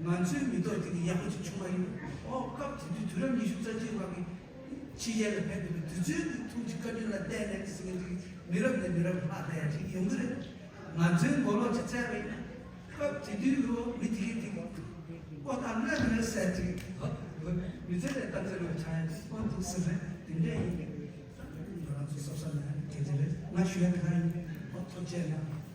ང་ཚོའི་མི་ཐོག་དེ་གི་ཡག་པོ་ཅིག་བྱུང་བ་ཡིན། ཨོ་སྐབས་དེ་དུས་དུས་རབས་ཉི་ཤུ་རྩ་གཅིག་པ་གི་ཕྱི་རྒྱལ་ལ་ཕེབས་པའི་དུས་ཚོད་དེ་ཐུགས་ཀྱི་བཀའ་དྲིན་ལ་བརྟེན་ནས་ཟེར་མཁན་ཅིག་མི་རབས་ནས་མི་རབས་ལྷག་བསྡད་ཅིག་ཡོང་གི་རེད། ང་ཚོའི་མགོ་ལོག་ཅིག་བཙལ་བ་ཡིན་ན། སྐབས་དེ་དུས་ལོ་མི་དེ་གས་དེ་ཀོ་ཐག་ལོས་མེད་ཟེར་ཅིག་མི་ཚེ་ལས་ལྟ་ཚེ་ལོ་ཆགས་ཡ་ཅིག་ཀོ་འདུག་ཟེར་རེད། དེ་འདྲས་ཡིན། ང་རང་ཚོ་སོབ་སོབ་ནས་གལ་ཆེ་རེད། ང་ཞུ་ཡ་དེ་ག་ཡིན། ཨོ་ཐུགས་རྗེ་གནང་།